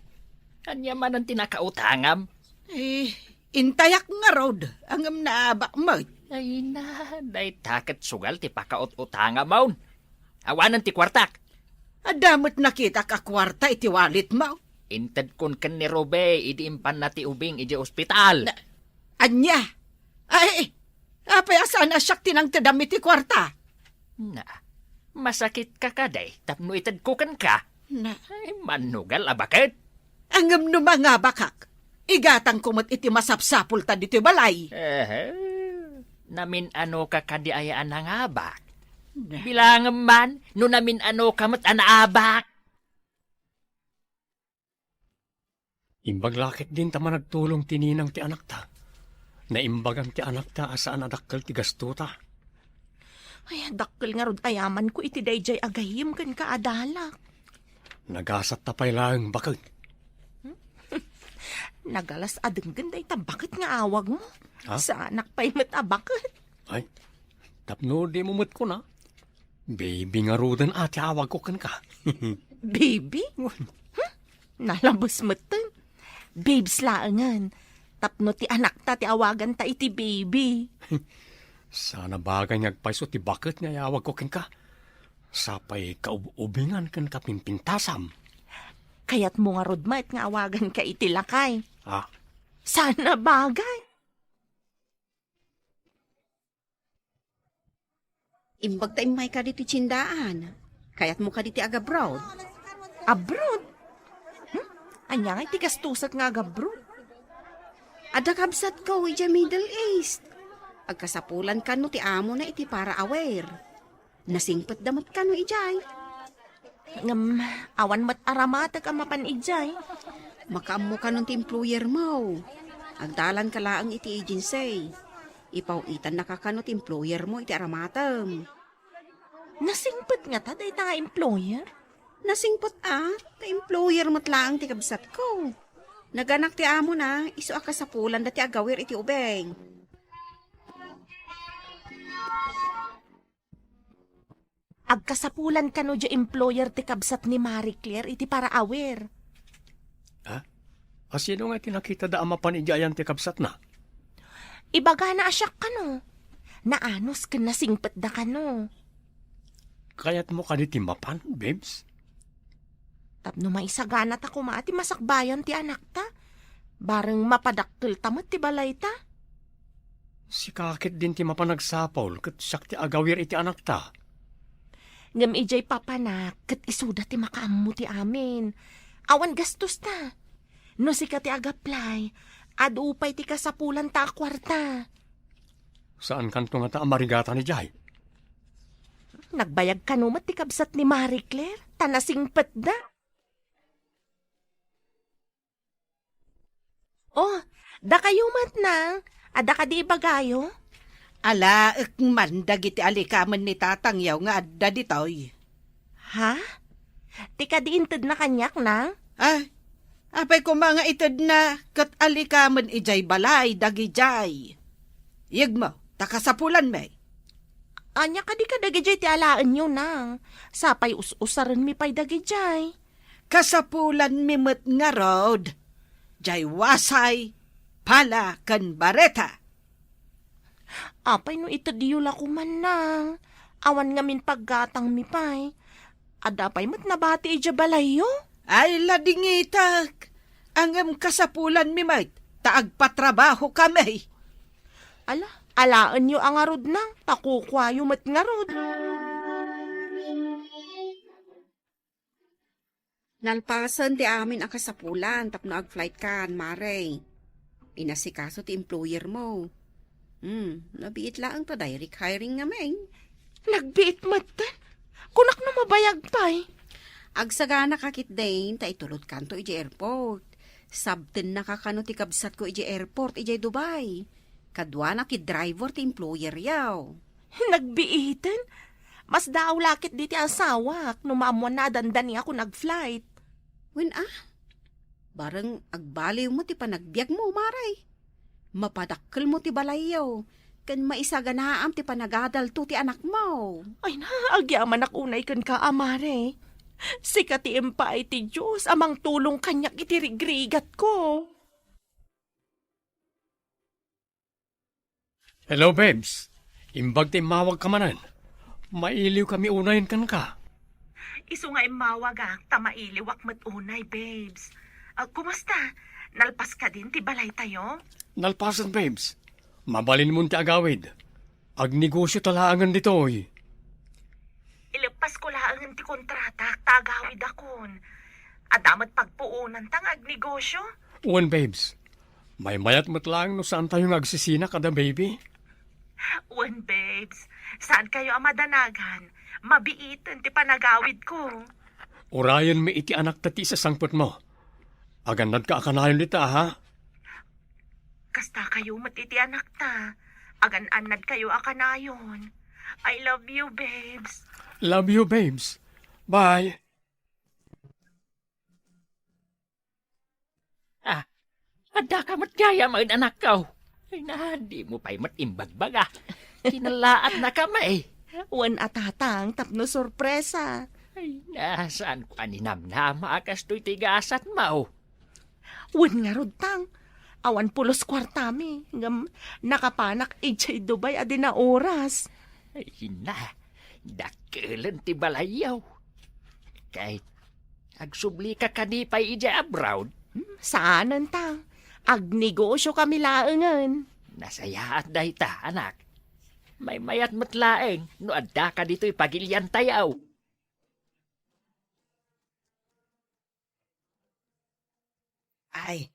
ania manen ti nakautangam? Eh, intayak ngarud, ngem naabak met. Ay na, dayta ket sugal ti pakaut-utangamon. Awanen ti kuartak. Adda met nakitak a kuarta iti walletmo. Intedkon ken ni Ruby idi impanna ti ubing idiay ospital. Na, ania? Ay, apay a saan a siak ti nangtedam iti kuarta? Na, masakitka kadi tapno itedko kenka? Na. Ay, manugal a baket. Ngem no mangabakak, igatangko met iti masapsapulta ditoy balay. Ehe. Namin-anoka kadi aya a nangabak? Na. Bilangem man no namin-anoka met a naabak. Imbag la ketdin ta managtulong ti ninang ti anakta. Naimbagam ti anakta a saan a dakkel ti gastota. Ay, dakkel ngarud a yamanko iti daydiay a gayyem ken kaadalak. Nagasatta pay laeng baket. Nagalas a denggen dayta baket nga awagmo. Ha? Saanak pay met a baket. Ay, tapno dimo met kuna, baby ngaruden a ti awagko kenka. Baby? Hmm? Nalabes metten. Babes laengen. Tapno ti anakta ti awaganta iti baby. Saan a bagay nga agpayso ti baket nga iawagko kenka. Sapay kaub-ubingan ken kapimpintasam. Kayatmo ngarud met nga awaganka iti lakay. Ah. Saan a bagay? Imbag ta immayka ditoy tiendaan. Kayatmo kadi ti agabroad? Abroad? Hmm? Ania ngay ti gastusak nga agabroad? Adda kabsatko idiay Middle East. Agkasapulan kano ti amona iti para aware. Nasingpetda met kano idiay. Ngem, awan met aramatek a mapan idiay. Makaammo kanon ti employer mo. Agdalanka laeng iti agency. Ipaw-itannaka kano ti employer mo iti aramatem. Nasingpet ngata dayta nga employer? Nasingpet a, ta employer met laeng ti kabsatko. Naganak ti amona, isu a kasapulanda ti agawir iti ubing. Agkasapulan kano diay employer ti kabsat ni Marie Claire iti para aware. Ha? A, sino nga ti nakitada a mapan idiay ayan ti kabsatna? Ibagana a siak kano. Naanus ken nasingpetda kano. Kayatmo kadi ti mapan, babes? Tapno maisaganata koma ti masakbayan ti anakta, bareng mapadakkelta met ti balayta. Sika ketdin ti mapan agsapul ket siak ti agawir iti anakta. Ngem idiay papanak ket isuda ti makaammo ti amin. Awan gastosta. No sika ti agaplay, adu pay ti kasapulanta a kuarta. Saankanto ngata a marigatan idiay? Nagbayag kano met ti kabsat ni Marie Claire, ta nasingpetda. Oh, dakayo met na. Adda kadi ibagayo? Alaek man dagiti alikamen ni tatangyo nga adda ditoy. Ha? Ti kadi intedna kaniak, Nang? Ah, apay koma nga itedna ket alikamen idiay balay dagidiay? Yegmo, ta kasapulanmi. Ania kadi kadagidiay ti alaenyo, Nang? Sapay us-usarenmi pay dagidiay. Kasapulanmi met ngarud, diay wasay, pala ken bareta. Apay no itedyo la koma, Nang? Awan ngamin paggatangmi pay. Adda pay met nabati idiay balayyo? Ay, ladingitek. Ngem kasapulanmi met, ta agpatrabahokami. Ala, alaenyo a ngarud, Nang, ta kukuayo met ngarud. Nalpasen ti amin a kasapulan tapno agflightkan, Mare. Inasikaso ti employermo. Hmm, nabiit laeng ta direct hiring ngamin. Nagbiit metten? Kunak no mabayag pay. Agsaganaka ketdin ta itulodkanto idiay airport. Sabtennaka kano ti kabsatko idiay airport idiay Dubai. Kaduana ti driver ti employeryo. Nagbiiten? Masdaaw la ketdi ti asawak no maammoanna a dandaniakon agflight. Wen a, bareng agbaliwmo ti panagbiagmo, Mare. Mapadakkelmo ti balayyo, ken maisaganaam ti panagadalto ti anakmo. Ay na, agyamanak unay kenka, a Mare. Sika ti impaay ti Dios a mangtulong kaniak iti rigrigatko. Hello, babes. Imbag ti immawagka manen. Mailiwkami unayen kenka. Isu nga immawagak ta mailiwak met unay, babes. Ah, kumusta? Nalpas kadin ti balaytayo? Nalpasen, babes. Mabalinmon ti agawid. Agnegosyo ta laengen ditoy. Ileppasko laengen ti kontratak ta agawidakon. Adda met pagpuonanta nga agnegosyo? Wen, babes. Maymayat met laeng no saantayo nga agsisina kada baby. Wen, babes. Saankayo a madanagan. Mabiiten ti panagawidko. Urayenmi iti anakta ti isasangpetmo. Agannadka a kanayon dita, ha? Kastakayo met iti anakta. Agan-annadkayo a kanayon. I love you, babes. Love you, babes. Bye. Ah, addaka met gayam, anakko. Ay na, dimo pay met imbagbaga. Kinallaatnakami. Wen a, tatang, tapno sorpresa. Ay na, saanko a ninamnama a kastoy ti gasatmo. Wen ngarud, tang, awan pulos kuartami, ngem nakapanak idiay Dubai a dina oras. Ay na, dakkelen ti balayyo. Ket agsublika kadi pay idiay abroad? Hmm, saanen, tang. Agnegosyokami laengen. Nasayaat dayta, anak. Maymayat met laeng no addaka ditoy pagiliantayo. Ay,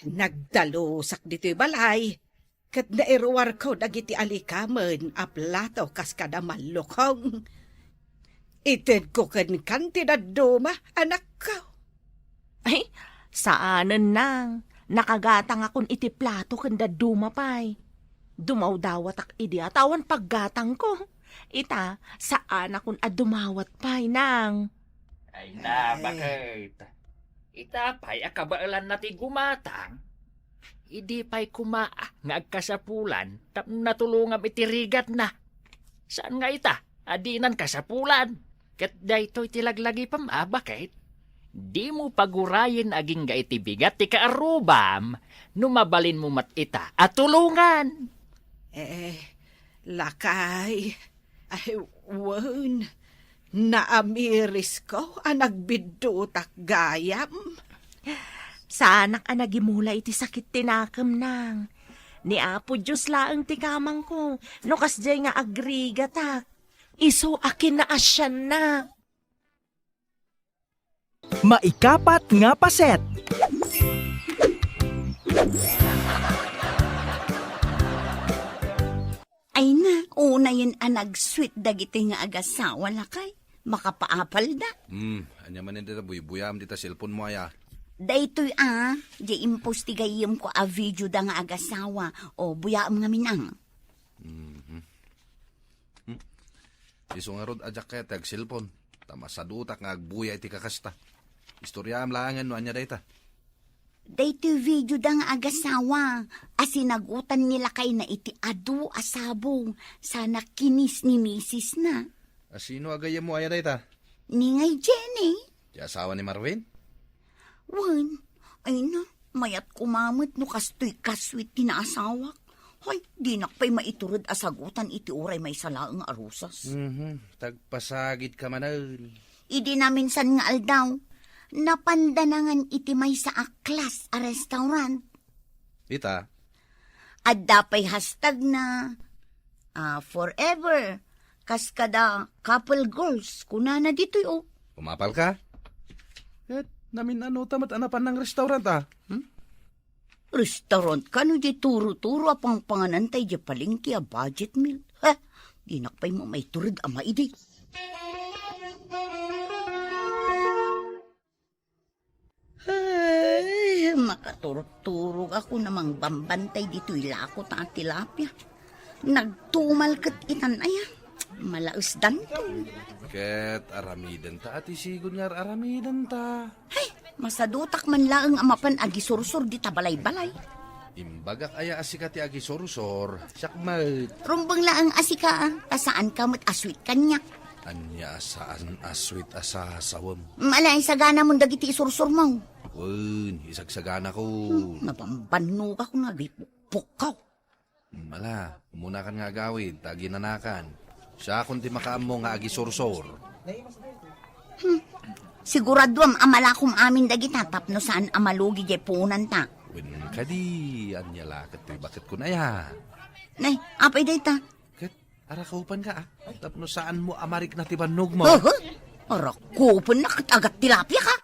nagdalusak ditoy balay, ket nairuarko dagiti alikamen a plato kas kada mallukong. Itedko kenkan ti dadduma, anakko. Ay, saanen, nang. Nakagatangakon iti plato ken dadduma pay. Dumawdawatak idi a ta awan paggatangko. Ita, saanakon a dumawat pay, nang. Ay na, ay, baket. Ita pay a kabaelanna ti gumatang. Idi pay koma nga agkasapulan tapno natulongam iti rigatna. Saan nga ita a dinan kasapulan? Ket daytoy ti laglagipem a baket. Dimo pagurayen agingga iti bigat ti kaarrubam no mabalinmo met ita a tulongan. Eh, lakay, ay, wen, naamirisko a nagbiddutak gayam. Saanak a nagimula iti sakit ti nakem, nang. Ni Apo Dios laeng ti kamangko, no kasdiay nga agrigatak. Isu a kinaasianna. Maikapat nga paset. Ay na, unayen a nag-sweet dagiti nga agasawa, lakay. Makapaapalda. Hmm, ania manen dita buybuyaam dita cellphone mo, aya? Daytoy a, di impos ti gayyemko a video da nga agasawa. O, buyaam ngamin, nang. Hmm, Isu ngarud a diak kayat ti agselpon, ta masadutak nga agbuya iti kakasta. Istoriaam laengen no ania dayta. Daytoy videoda nga agasawa a sinagutan ni lakayna iti adu a sabong sana kinis ni misisna. A sino a gayyemmo aya dayta? Ni ngay Jenny. Ti asawa ni Marvin? Wen, ay na, mayat koma met no kastoy kasweet ti naasawak. Hay, dinak pay maitured a sagutan iti uray maysa laeng a rosas. Mhm, tagpasagidka manen. Idi naminsan nga aldaw, napanda nangan iti maysa a class a restaurant. Ita? Adda pay hashtagna, ah, forever, kas kada couple goals, kunana ditoy, oh. Umapalka? Ket namin-ano ta met a napannang restaurant, ah? Hmm? Restaurant kano di turo-turo a pangpangananta idiay palengke a budget meal? Ha? Dinak pay maitured a maidi. Ay, makaturog-turog ako na mangbambantay ditoy lako ta a tilapia. Nagtumal ket itan aya. Malaesdan. Ket aramidenta a ti sigud nga ar-aramidenta. Ay, masadutak man laeng a mapan agisursor dita balay-balay. Imbagak aya a sika ti agisursor, siak met. Rumbeng laeng a sika, ta saanka met a sweet kaniak. Ania a saan a sweet a sasawem? Ala, isaganamon dagiti isursurmo. Wen, isagsaganako. Hmm, nabambannog ako nga agipukpukkaw. Ala, umunakan nga agawid, ta aginanakan. Siakon ti makaammo nga agisursor. Hmm, siguraduam a malakom amin dagita tapno saan a malugi diay puonanta. Wen kadi, ania la ket toy baket kun aya? Nay, apay dayta? Ket arakupanka, ah. Tapno saanmo a marikna ti bannogmo. Oho, arakupennak ket agat tilapia ka.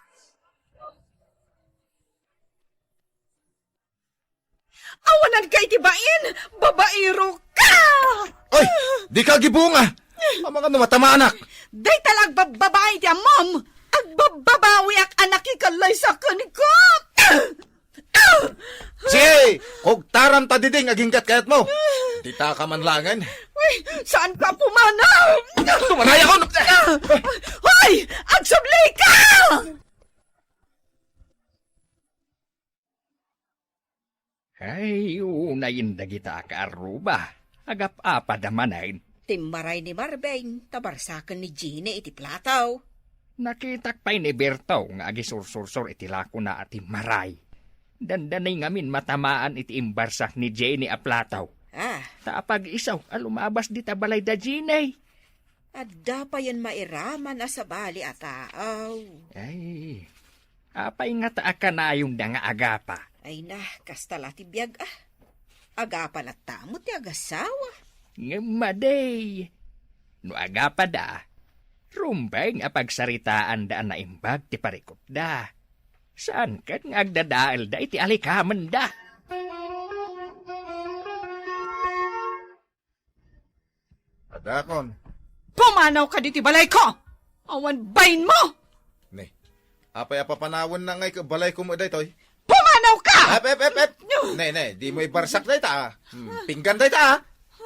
Awanan ka iti bain, babaero ka! Oy, dika agibunga! Amangan no matamanak! Dayta la agbabbabain ti ammom! Agbabbabawiak a nakikallaysa kenka! Sige, kugtaram ta diding aginggat kayatmo. Dita ka man laengen. Uy, saanka a pumanaw? Tumaray ako! Hoy! Agsubli ka! Ay, unayen dagita a kaarruba. Agap-apada manen. Timmaray ni Marvin, ta barsaken ni Jenny iti plato. Nakitak pay ni Berto nga agisursursor iti lakona a timmaray. Dandani ngamin matamaan iti imbarsak ni Jenny a plato. Ah. Ta apag-isu a lumabas dita balay da Jenny. Adda payen mairaman a sabali a tao. Ay, apay ngata a kanayonda nga agapa? Ay na, kasta la ti biag, ah. Agapa latta met ti agasawa. Ngem madi, no agapada, rumbeng a pagsaritaanda a naimbag ti parikutda. Saan ket nga agdadaelda iti alikamenda? Adakon. Pumanaw ka ditoy balayko! Awan bainmo! Ne, apay a papanawen na ngay ket balayko met daytoy? Pumanaw ka! Ep, ep, ep, ep! Ne, ne, dimo ibarsak dayta, ah. Hmm, pinggan dayta, ah.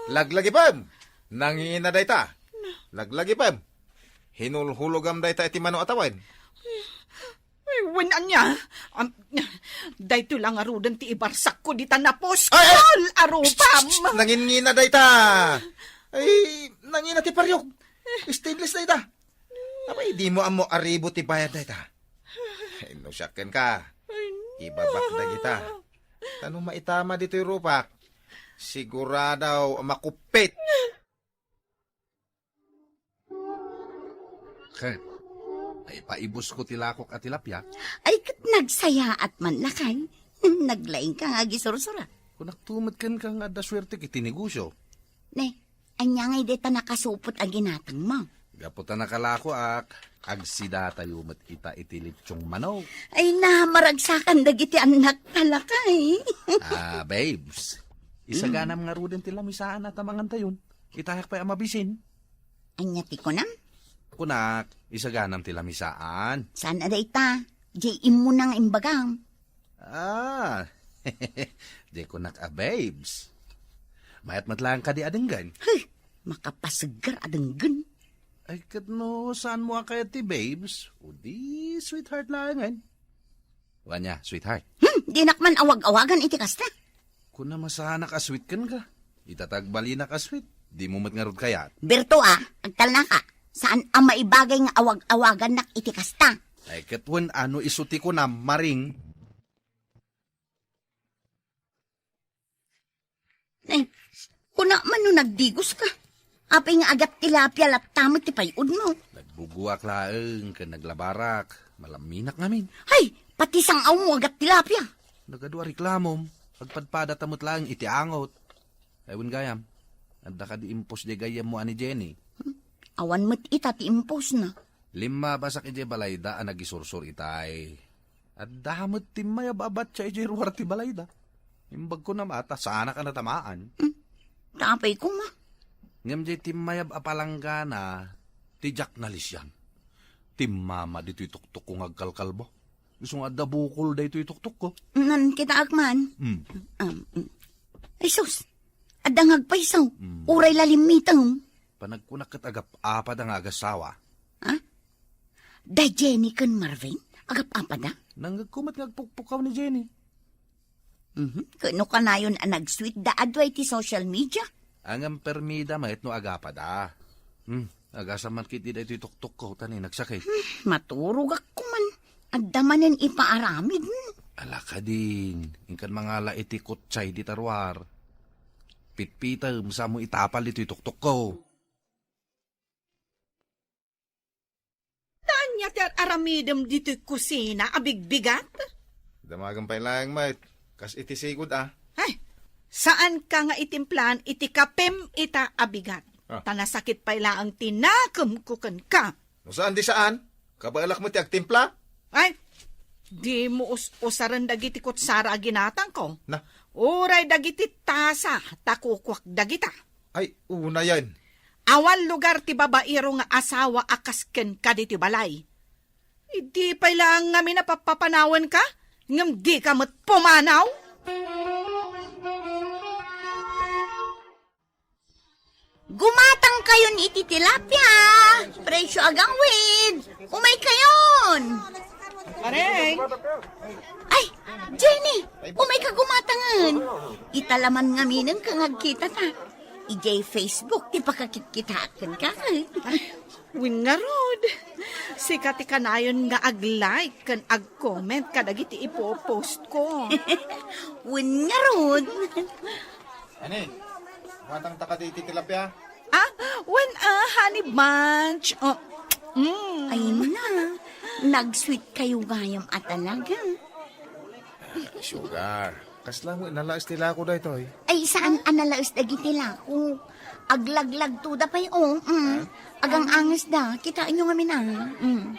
Laglagipem. Nangina dayta. Laglagipem. Hinulhulogam dayta iti mano a tawen. Ay, wen ania? Am, daytoy la ngaruden ti ibarsakko dita napuskol a rupam. Ay, ay! Psst, psst, psst, nangingina dayta. Ay, nangina ti pariok. Stainless dayta. Apay, dimo ammo a ribo ti bayad dayta? Ay, no siak kenka, ibabak dagita. Ta no maitama ditoy rupak, sigurado a makuppit. Ket, ay, paibusko ti lakok a tilapia. Ay, ket nagsayaat man lakay. Naglaingka nga agisursura. Kunak tumet kenka nga adda suertek iti negosio. Ne, ania ngay dayta nakasupot a ginatangmo? Gapu ta nakalakoak, agsidatayo met ita iti lechong manok. Ay na, maragsakan dagiti annak ta lakay. Ah, babes, isaganam ngaruden ti lamisaan a tamangantayon. Itayak pay a mabisin. Ania ti kunam? Kunak, isaganam ti lamisaan. Saan a dayta? Jay immo na nga imbagam. Ah, di kunak a babes. Mayat met laeng kadi a denggen. Huh, makapasegger a denggen. Ay, ket no saanmo a kayat ti babes, o di sweetheart laengen. Wen aya, sweetheart. Hmm, dinak man awag-awagan iti kasta. Kuna masanak a sweet kenka. Ita ti agbalinak a sweet, dimo met ngarud kayat. Berto a, agtalnaka. Saan a maibagay nga awag-awagannak iti kasta. Ay, ket wen ano isu ti kunam, Maring? Ay, kuna man no nagdigoska. Apay nga agat tilapia latta met ti pay-odmo? Nagbuguak laeng ken naglabarak. Malaminak ngamin. Hay, pati sang-awmo agat tilapia. Nagadu a reklamom. Agpadpadata met laeng iti angot. Ay, wen gayam. Adda kadi impos diay gayyemmo a ni Jenny? Hmm? Awan met ita ti imposna. Limmabasak idiay balayda a nagisursur itay. Adda met timmayab a batsa idiay ruar ti balayda. Imbag ko na mata, saanak a natamaan. Hmm. Tapay koma. Ngem diay timmayab a palanggana, ti diak nalisian. Timmama ditoy tuktok ko nga agkalkalbo. Isu nga adda bukol daytoy tuktok ko. Nan kitaak man. Hmm. Um, mm. Ay sus, adda nga agpayso. Hmm. Uray la limmitem. Panagkunak ket agap-apada nga agasawa. Ha? Da Jenny ken Marvin? Agap-apada? Nangngegko met nga agpukpukaw ni Jenny. Mhm. Ket no kanayon a nag-sweet da adu iti social media? Ngem permida met no agapada. Hmm, agasam man ketdi daytoy tuktok ko, ta ni nagsakit. Hmm, maturogak koman. Adda manen ipaaramid. Ala kadin, inkan mangala iti kutsay dita ruar. Pitpitem, samo itapal ditoy tuktok ko. Ania ti ar-aramidem ditoy kusina a bigbigat? Damagem pay laeng met, kas iti sigud a. Ay, saanka nga itimplaan iti kapem ita a bigat. Ah. Ta nasakit pay laeng ti nakemko kenka. No saan di saan, kabaelak met ti agtimpla. Ay, dimo us-usaren dagiti kutsara a ginatangko. Na? Uray dagiti tasa ta kukuak dagita. Ay, unayen. Awan lugar ti babaero nga asawa a kas kenka ditoy balay. Idi pay laeng ngamin a pappapanawenka, ngem dika met pumanaw. Gumatang kayon iti tilapia. Presyo agawid. Umay kayon. Pare. Ay, Jenny, umay ka gumatangen. Ita laman ngaminen ka nga agkita ta. Idiay Facebook ti pakakitkitaan ka. Wen ngarud, sika ti kanayon nga ag-like ken ag-comment kadagiti ipo-post ko. Wen ngarud. Ani, matang ta kadi iti tilapia? Ah, wen, ah, honey bunch. Oh, mm. Ay na, nag-sweet kayo gayam a talaga. Ah, sugar. Kasla mo inalaes ti lako daytoy? Ay, saan a nalaes dagiti lako? Aglaglagto da pay, oh. Mm. Ah? Agang-anges da. Kitaen nyo ngamin, ah. Mm.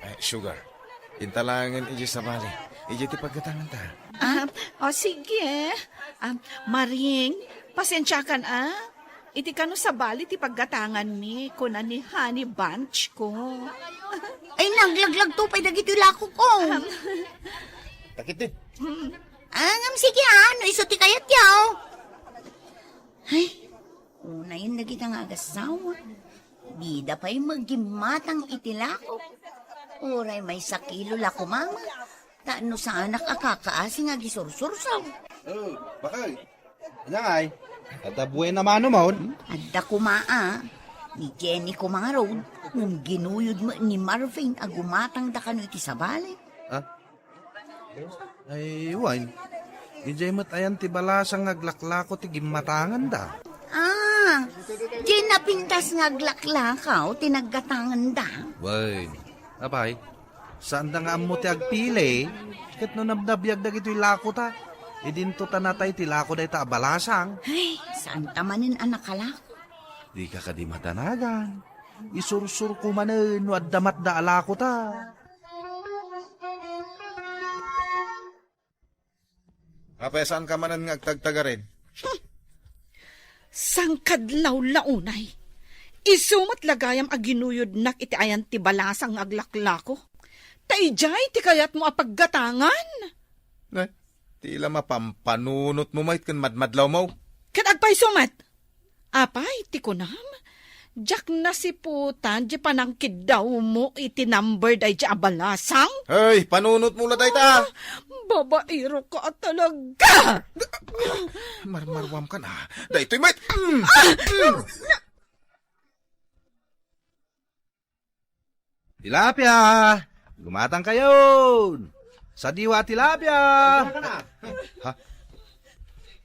Eh, sugar. Intalangen iti sabali. Iti ti paggatangan ta. Ah, o sige. Ah, Maring, pasensiakan, ah. Iti kano sabali ti paggatanganmi, kuna ni Honey Bunch ko. Ay, naglaglagto pay dagiti lako ko. Takit din. Ah, ngem sige, ah, no isu ti kayatyo. Ay, unayen dagita nga agasawa. Dida pay magimmatang iti lako. Uray maysa kilo la koma. Ta no saanak a kakaasi nga agisursursaw. Oh, bakay. Anya ngay? Adda buena mano maon? Adda koma a. Ni Jenny koma ngarud, ngem ginuyod met ni Marvin a gumatangda kano iti sabali. Ah? Ay, wen. Idiay met ayan ti balasang nga aglaklako ti gimmatanganda. Ah, diay napintas nga aglaklakaw ti naggatanganda. Wen. Apay, saanda nga ammo ti agpili, ket no nabnabiag dagitoy lako ta, idinto ta natay ti lako dayta a balasang. Ay, saanta manen a nakalako. Dika kadi madanagan. Isursurko manen no adda matda a lako ta. Apay, saanka manen nga agtagtagarin? Hmm. Sangkadlawlaw unay. Isu met la gayam a ginuyodnak iti ayan ti balasang nga aglaklako. Ta idiay ti kayatmo a paggatangan? Ne, ti la mapampanunotmo met ken madmadlawmo. Ket agpayso met. Apay, ti kunam, Diak nasiputan di panangkiddawmo iti number daydi a balasang? Ay, panunotmo la dayta. Babaeroka a talaga! Marmaruamkan, a. Daytoy met. Mm. Mm. Tilapia! Gumatang kayon! Sadiwa a tilapia! Ha?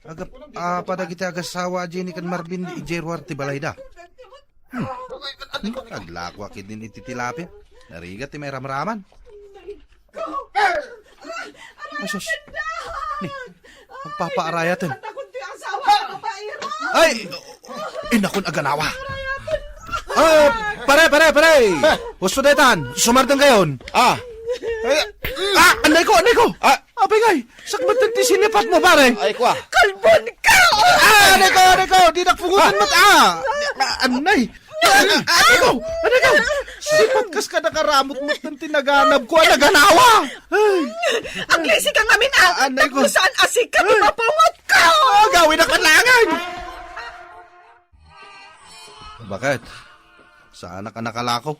Agap-, apa dagiti agasawa a Jenny ken Marvin idiay ruar ti balayda? Hmm. Hmm, aglakoak idin iti tilapia. Narigat ti mairamraman. Asus. Ni, agpapaarayaten. Ay! Inakon aganawa. Ah, pare, pare, pare! Husto daytan, sumardeng kayon. Ah. Ay, ah, anay ko, anay ko! Ah. Apay ngay, sakbatan ti sinipatmo, pare. Ay, kwa. Kalbon ka! Ah, anay ko, anay ko! Di nakpungutan met, ah! Ah, anay! Anay ko! Anay ko! Sipat kas ka nakaramot met ti naganab ko a naganawa! Ay. Aglisi ka ngamin, ah! Ah, anay ko. Tapno saan a sika ti mapungot ko! Ah, gawin a kalangan! Bakit? Saan ka nakalako?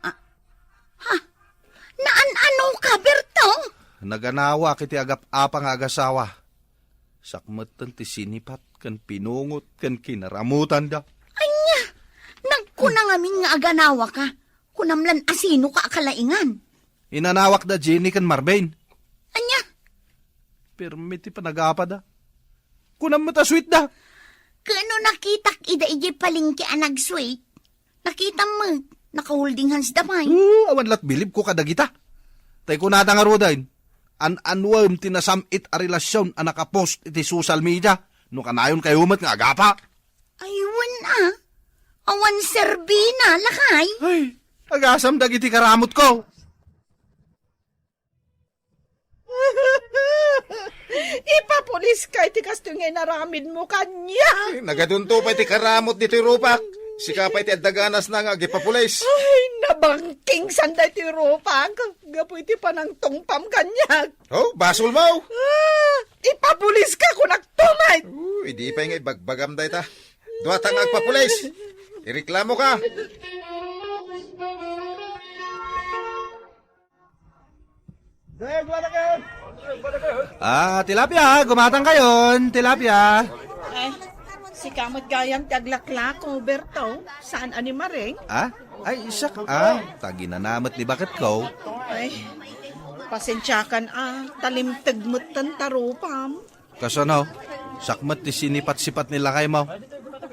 Ah, ha? Naan-ano ka, Berto? Naganawa iti agap-apa nga agasawa. Sakmetten ti sinipat ken pinungot ken kinaramutanda. Ania? Nagkuna ngamin nga aganawa ka. Kunam lan asino ka a kalaingan. Inanawak da Jenny ken Marvin. Ania? Pirmi ti panagapada. Kunam met a sweet da. Ken no nakitak ida idiay palengke a nag-sweet, nakitam met, nakaholding hands da pay. Oo, awan lat bilib ko kadagita. Tay kunada ngaruden, an-anuem ti nasam-it a relasyon a nakapost iti social media, no kanayon kayo met nga agapa. Ay, wen a. Awan serbina, lakay. Ay, agasam dagiti karamot ko. Ipapulis ka iti kastoy nga inaramid mo kaniak. Nagadunto pay ti karamot ditoy rupak. Sika pay ti adda ganas na nga agipapulis. Ay, nabangking sanda iti rupak. Gapu iti panangtungpam kaniak. Oh, basol mo. Ah, ipapulis ka, kunak tumet. Oh, idi pay nga ibagbagam dayta. Duata nga agpapulis. Ireklamo ka. Ah, tilapia, gumatang kayon, tilapia. Ay, sika met gayam ti aglaklako, Berto. Saan a ni Maring? Ah? Ay, isak, ah, taginanamet ni baketko. Ay, pasensiakan a, talimteg met tan tarupam. Kasano? Sakmet ti sinipat-sipat ni lakaymo.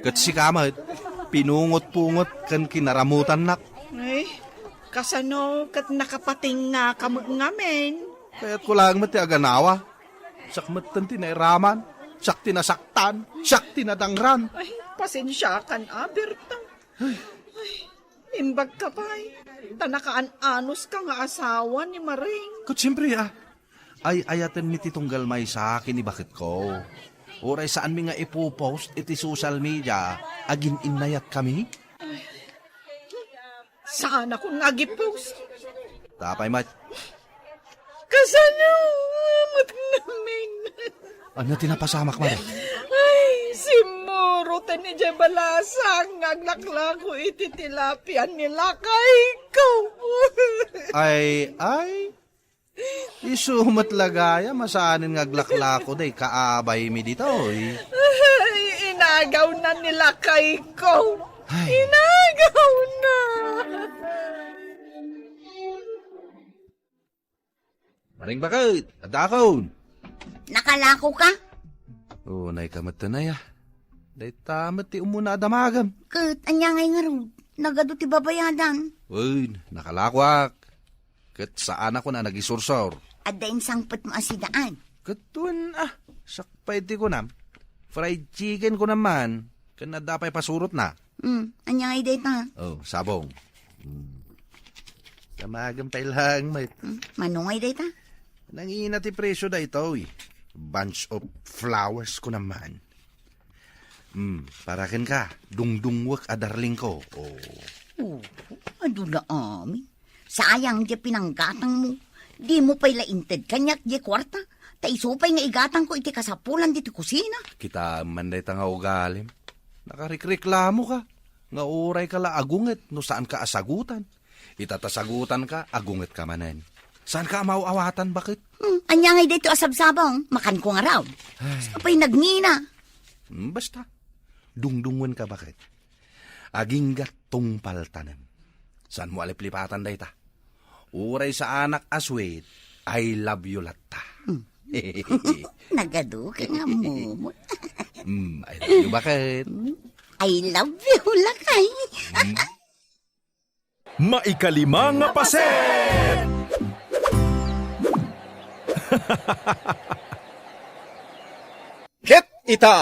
Ket sika met, pinungot-pungot ken kinaramutannak. Ay, kasano ket nakapatingngaka met ngamin? Kayatko laeng met ti aganawa. Sakmetten ti nairaman, siak ti nasaktan, siak ti nadangran. Ay, pasensiakan a, Berto. Ay, imbag ka pay, ta nakaan-anos ka nga asawa ni Maring. Ket siempre, ah, ay-ayatenmi ti tunggal maysa ken ni baketko. Uray saanmi nga ipopost iti social media, agin-innayat kami. Saanakon nga agipost. Tapay met. Kasano met ngamin? Ania ti napasamak, Mare? Ay, simmurot idiay balasang nga aglaklako iti tilapia ni lakayko. Ay, ay. Isu met la gayam a saanen nga aglaklako day kaabaymi ditoy. Ay, inagawna ni lakayko. Ay. Inagawna. Maring baket, adda akon. Nakalako ka? Unay ka met, tanay, ah. Dayta met ti umuna a damagem. Ket ania ngay ngarud? Nagadu ti babayadan. Wen, nakalakoak. Ket saanakon a nagisursor. Adda insangpetmo a sidaan. Ket wen, ah, sakbay ti kunam. Fried chicken kunam man. Ken adda pay pasurotna. Hmm, ania ngay dayta? Oh, sabong. Hmm. Damagem pay laeng met. Hmm, mano ngay dayta? Nangina ti presyo daytoy. Bunch of flowers kunam man. Hmm, para kenka, dungdungwek a darling ko. Oh. Oh, adu la amin. Sayang diay pinanggatangmo. Dimo pay la inted kaniak diay kuarta. Ta isu pay nga igatangko iti kasapulan ditoy kusina. Kitaem man dayta nga ugalim. Nakarikreklamo ka. Nga uray ka la agunget no saan ka a sagutan. Ita ta sagutan ka, agunget ka manen. Saan ka a maaw-awatan, baket? Hmm, ania ngay daytoy a sabsabong? Makan ko ngarud. Ay. Sa pay nagngina. Hmm, basta. Dungdungen ka, baket. Agingga tungpal tanem. Saan mo aliplipatan dayta? Uray saanak a sweet, I love you latta. Hmm. Nagadu ka nga, Mumu. Hmm, I love you, baket. Hmm, I love you, lakay. Hmm. Maikalima nga paset! Ket ita,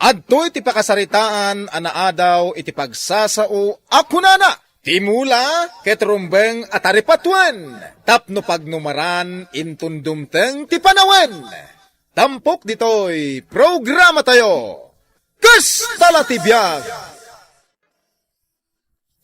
adtoy ti pakasaritaan a naadaw iti pagsasao a kunana, "Ti mula ket rumbeng a taripatuen, tapno pagnumaran inton dumteng ti panawen." Tampok ditoy programatayo, Kasta la ti Biag!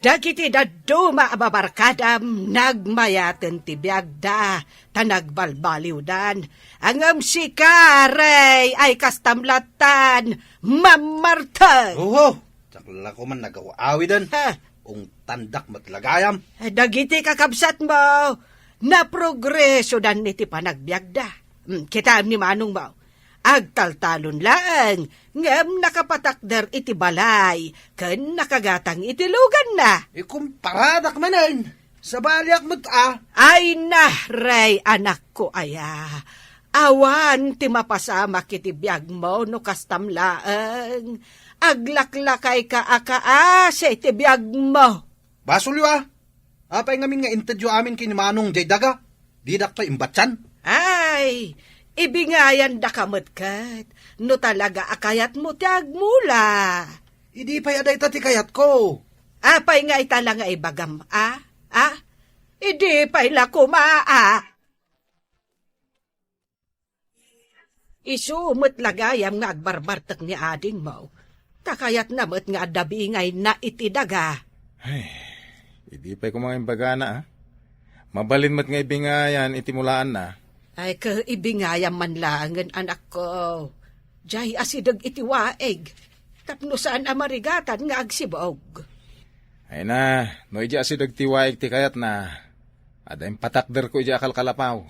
Dagiti dadduma a babarkadam, nagmayaten ti biagda, ta nagbalbaliwdan. Ngem sika, Rey, ay kastam lattan, mammartek. Oho, diak la koma nagaw-awiden. Ha? Ungtandak met la gayam. Dagiti kakabsatmo, naprogresodan iti panagbiagda. Hmm, kitaem ni manongmo. Agtaltalon laeng, ngem nakapatakder iti balay ken nakagatang iti luganna. Ikumparadak manen, sabaliak met a. Ay na, Rey, anakko aya. Awan ti mapasamak iti biagmo no kastam laeng. Aglaklakayka a kaasi ti biagmo. Basolyo a. Apay ngamin nga intedyo amin ken ni Manong jay daga? Didak pay imbatian. Ay, ibingayandaka met ket no talaga a kayatmo ti agmula. Idi pay a dayta ti kayatko. Apay nga ita la nga ibagam, a? A? Idi pay la koma, a? Isu met la gayam nga agbarbartek ni adingmo. Ta kayatna met nga adda bingayna iti daga. Ay, idi pay koma nga imbagana, a? Mabalin met nga ibingayan iti mulaanna. Ay, ket ibingayam man laengen, anakko. Jay asideg iti waig, tapno saan a marigatan nga agsibog. Ay na, no idi asideg ti waig ti kayatna, adda impatakderko idiay a kalkalapaw.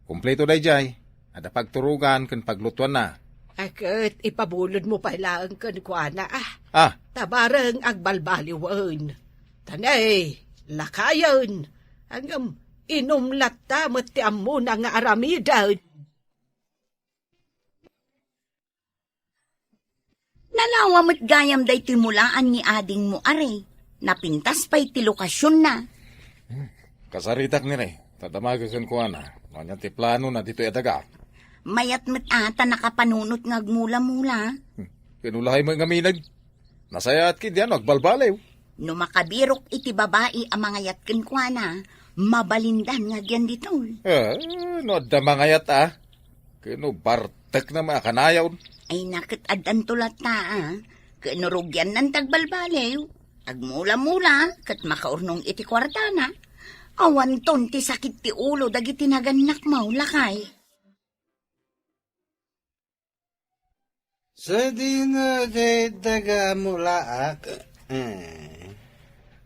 Kompleto daydiay, adda pagturogan ken paglutoanna. Ay, ket ipabulodmo pay laeng kenkuana, a. A. Ta bareng agbalbaliwen. Ta ne, lakayen. Ngem, inum latta met ti ammona nga aramiden. Nalawa met gayam daytoy mulaan ni adingmo, a Rey. Napintas pay ti lokasionna. Hmm. Kasaritak ni Rey, ta damagen kenkuana no ania ti planona ditoy a daga. Mayat met a ta nakapanunot nga agmula-mula. Hmm. Kinulahay met ngamin. Nasayaat ketdi no agbalbaliw. No makabirok iti babai a mangayat kenkuana, mabalindan nga agyan ditoy. Eh, no adda mangayat a, ket no bartekna met a kanayon. Ay na ket addanto latta a, ket no rugiannan ti agbalbaliw, agmula-mula, ket makaurnong iti kuartana. Awanton ti sakit ti ulo dagiti nagannakmo, lakay. Sadino jay daga a mulaak? Eh.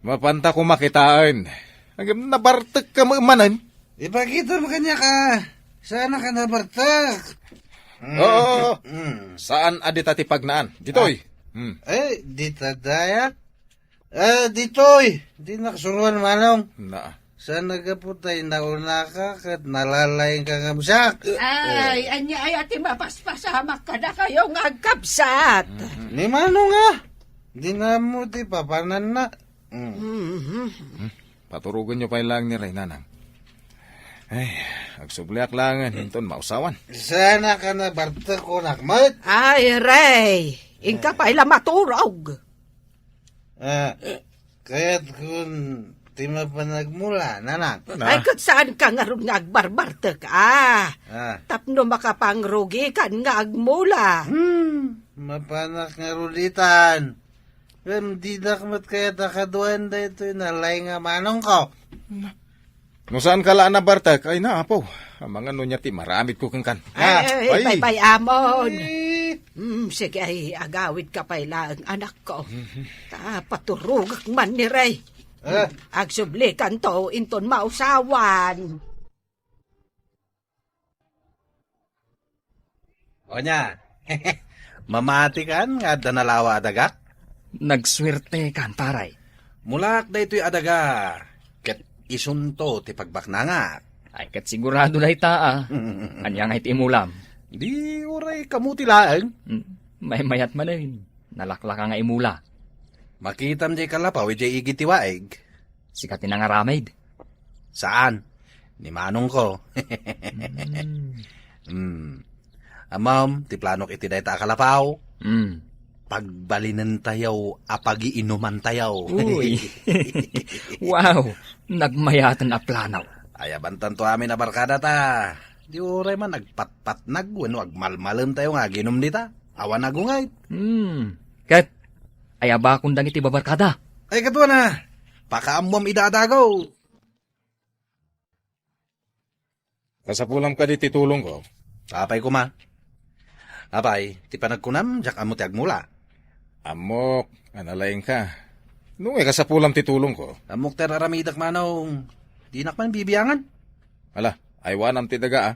Mapanta koma kitaen. Ngem nabartekka met manen. Ipakitam kaniak a, saan a ka nabartek? Mm. Oo, oo. Mm. Saan a dita ti pagnaan? Ditoy. Ah. Mm. Eh, dita dayak. Eh, ditoy, dinak suroan, manong. Na. Saan a gapu ta inaunaka ket nalalaingka ngem siak? Ay, ania aya ti mapaspasamak kadakayo nga agkabsat? Mhm. Ni manong a, dina ammo ti papananna. Mm. Mhm. Hmm, paturogenyo pay laeng ni Rey, nanang. Ay, agsubliak laengen inton mausawan. Saan a ka nabartek kunak met? Ay, Rey, inka pay la maturog. Ah, kayatkon ti mapan agmula, nanang. Na. Ay, ket saan ka ngarud nga agbarbartek, a? Ah. Tapno makapangrugikan nga agmula. Hmm, mapanak ngarud itan. Ngem didak met kayat a kaduaen daytoy nalaing a manongko. Na. No saan ka la a nabartek, ay na, apo. Amangan no ania ti maramidko kenkan. Ay, ay, ay, ay, bay-, bay-amon. Eh, Hmm, sige, ay, agawidka pay laeng, anakko. Ta paturogek man ni Rey. Ah. Agsublikanto inton mausawan. Onya, mamatikan nga adda nalawa a dagak? Nagsuertekan, pare. Mulaak daytoy a daga, ket isunto ti pagbaknangak. Ay, ket sigurado dayta, a. Ania nga iti imulam? Di uray kamuti laeng. Mm, maymayat manen. Nalaklaka nga imula. Makitam diay kalapaw idiay igid ti waig. Sika ti nangaramid? Saan. Ni manongko. Mm. Mm. Ammom, ti planok iti dayta a kalapaw. Mm. Pagbalinentayo a pagiinumantayo. Uy. Wow, nagmayaten a plano. Ayabantanto amin a barkada ta. Di uray man agpatpatnag wenno agmalmalentayo nga aginum dita. Awan agunget. Hmm. Ket, ayabakon dagiti babarkada. Ay, kaduana. Pakaammuam ida a dagaw. Kasapulam kadi ti tulongko? Apay koma. Apay, ti panagkunam, diak ammo ti agmula. Ammok, a nalaingka. No ngay kasapulam ti tulongko? Ammok ti ar-aramidek, manong. Dinak man bibiangan. Ala, aywanam ti daga, a.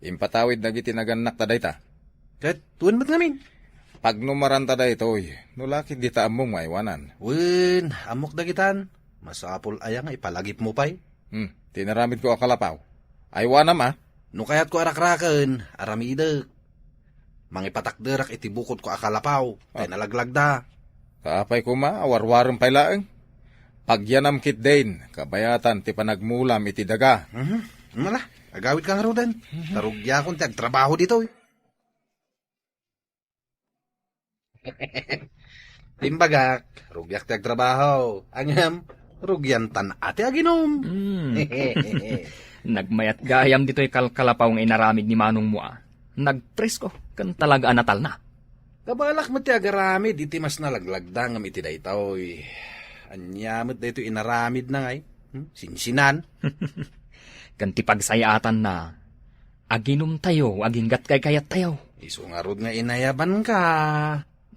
Impatawid dagiti nagannak ta dayta. Ket wen met ngamin? Pagnumaranta daytoy, no la ket dita ammom nga aywanan. Wen, ammok dagitan. Masapul aya nga ipalagipmo pay? Hmm, ti inaramidko a kalapaw. Aywanam, a? No kayatko a rakraken, aramidek. Mangipatakderak iti bukodko a kalapaw, ta, ah, nalaglagda. Apay koma, a warwarem pay laeng. Pagyanam ketdin, kabayatan ti panagmulam iti daga. Mhm. Mala, agawidka ngaruden. Mhm. Ta rugiakon ti agtrabaho ditoy. Imbagak, rugiak ti agtrabaho. Ngem, rugiantan a ti aginum. Hmm. Nagmayat gayam ditoy kalkalapaw nga inaramid ni manongmo, a. Nagpresko, ken talaga a natalna. Kabalak met ti agaramid iti mas nalaglagda ngem iti daytoy. Ania met daytoy inaramidna ngay? Hmm? Sinsinan? Ken ti pagsayaatanna, aginumtayo, aginggat kaykayattayo. Isu ngarud nga inayabanka.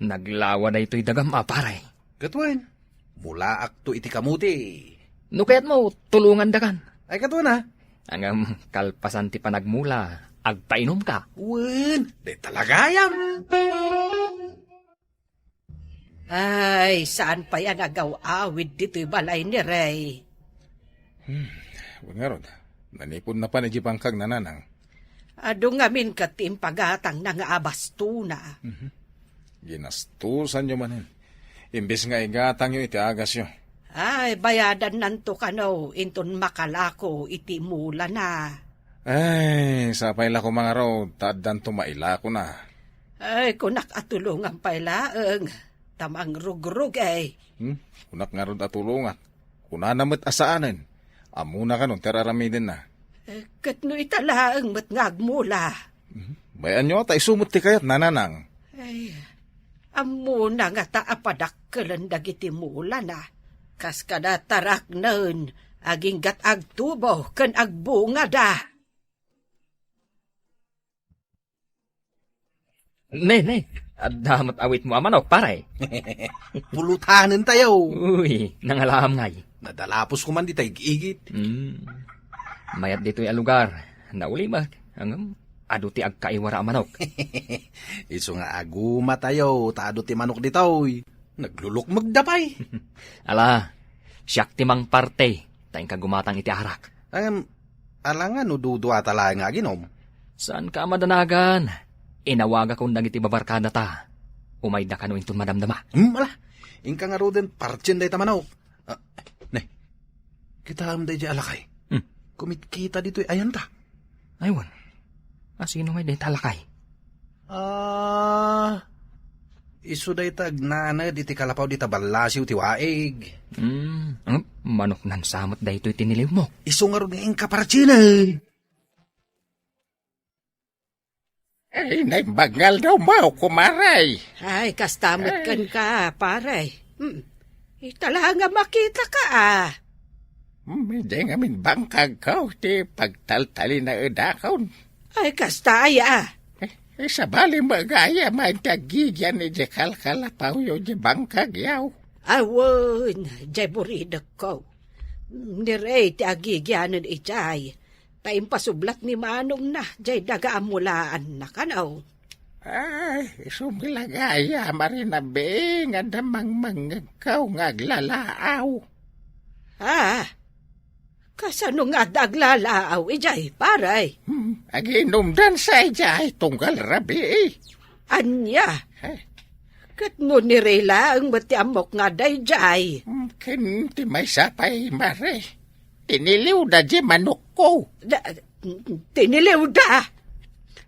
Naglawa daytoy dagam a, pare. Ket wen, mulaakto iti kamuti. No kayatmo, tulongandakan. Ay, ket wen, a. Ngem, kalpasan ti panagmula, agpainumka. Wen, dayta la gayam. Ay, saan pay a nagaw-awid ditoy balay ni Rey? Hmm, wen ngarud, nanipudna pay idiay bangkag, nanang. Adu ngamin ket ti impagatangna nga abastona. Mhm. Ginastosanyo manen. Imbes nga igatangyo iti agasyo. Ay, bayadannanto kano inton makalako iti mulana. Ay, sapay la koma ngarud, ta addanto mailakona. Ay, kunak a tulongam pay laeng, ta mangrugrugay. Hmm? Kunak ngarud a tulongak. Kunana met a saanen. Ammona kano ti ar-aramidenna. Eh, ket no ita laeng met nga agmula. Mhm. Bay-anyo ta isu met ti kayatna, nanang. Ay, ammona ngata a padakkelen dagiti mulana. Kas kada taraknen, aginggat agtubo ken agbungada. Ne, ne, adda met awitmo a manok, pare. Pulutanentayo. Uy, nangalaam ngay. Nadalapos koman dita igigit. Hmm. Mayat ditoy a lugar. Naulimek. Ngem, adu ti agkaiwara a manok. Isu nga agumatayo, ta adu ti manok ditoy. Naglulukmegda pay. Ala, siak ti mangparte, ta inka gumatang iti arak. Ngem, ala nga no duduata laeng nga aginum? Saanka a madanagan. Inawagakon dagiti babarkadata. Umayda kano inton madamdama. Hmm, ala. Inka ngaruden partien dayta manok. Ah, ne. Kitaem daydiay a lakay. Hmm. Kumitkita ditoy ayanta. Ay, wen. A, sino ngay dayta a lakay? Ah, isu dayta agnaned iti kalapaw dita ballasiw ti waig. Hmm, hmm, manoknan sa met daytoy ti niliwmo. Isu ngarud nga inka partienen. Ay, naimbag nga aldaw mo, kumare. Ay, kasta met kenka, pare. Hmm. Ita la nga makitaka, a. Hmm, idiay ngamin bangkagko ti pagtaltalinaedakon. Ay, kasta aya. Eh, Isabali met gayam ti aggigian idiay kalkalapawyo idiay bangkagyo. Awan, diay buridekko. Ni Rey ti aggigianen idiay. Ta impasublat ni manongna, diay daga a mulaanna kano. Ay, isu met la gayam a rinabi nga adda mangmangngegko nga aglalaaw. Ah, kasano nga adda aglalaaw idiay, pare? Hmm, agiinumdansa idiay tunggal rabii. Ania? Eh? Ket no ni Rey laeng met ti ammok nga adda idiay. Hmm, ken ti maysa pay, mare. Tiniliwda diay manokko. Da, tiniliwda?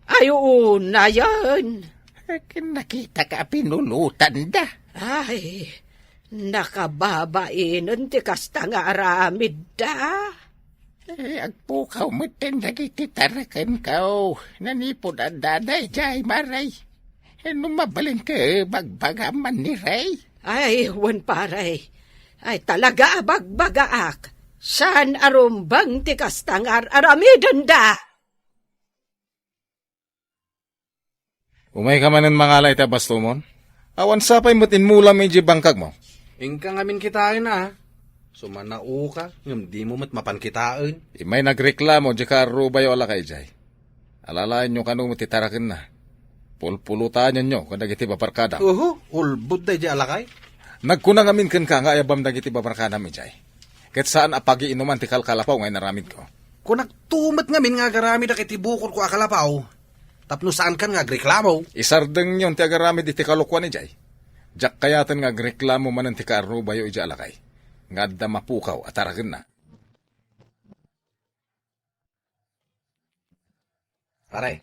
Ay, unayen. Eh, ken nakitak a pinulotanda. Ay, nakababainen ti kasta nga aramidda. Eh, agpukaw metten dagiti tarakenko. Nanipud adda daydiay, mare. Eh, no mabalinka, bagbagam man ni Rey. Ay, wen, pare. Ay, talaga a bagbagaak. Saan a rumbeng ti kasta nga ar-aramidenda? Umayka manen mangala iti abastomon? Awan sapay met inmulam idiay bangkagmo. Inka ngamin kitaen, a. Sumanaoka, ngem dimo met mapan kitaen. Immay nagreklamo diay kaarrubayo a lakay idiay. Alalaenyo kano met ti tarakenna. Pulpulotanenyo kadagiti babarkadam. Uhu, ulbod daydiay a lakay. Nagkuna ngamin kenka nga ayabam dagiti babarkadam idiay. Ket saan a pagiinuman ti kalkalapaw nga inaramidko. Kunak to met ngamin nga agaramidak iti bukodko a kalapaw. Tapno saankan nga agreklamo. Isardengyon ti agaramid iti kalokuan idiay. Diak kayaten nga agreklamo manen ti kaarrubayo idiay a lakay nga adda mapukaw a tarakenna. Pare,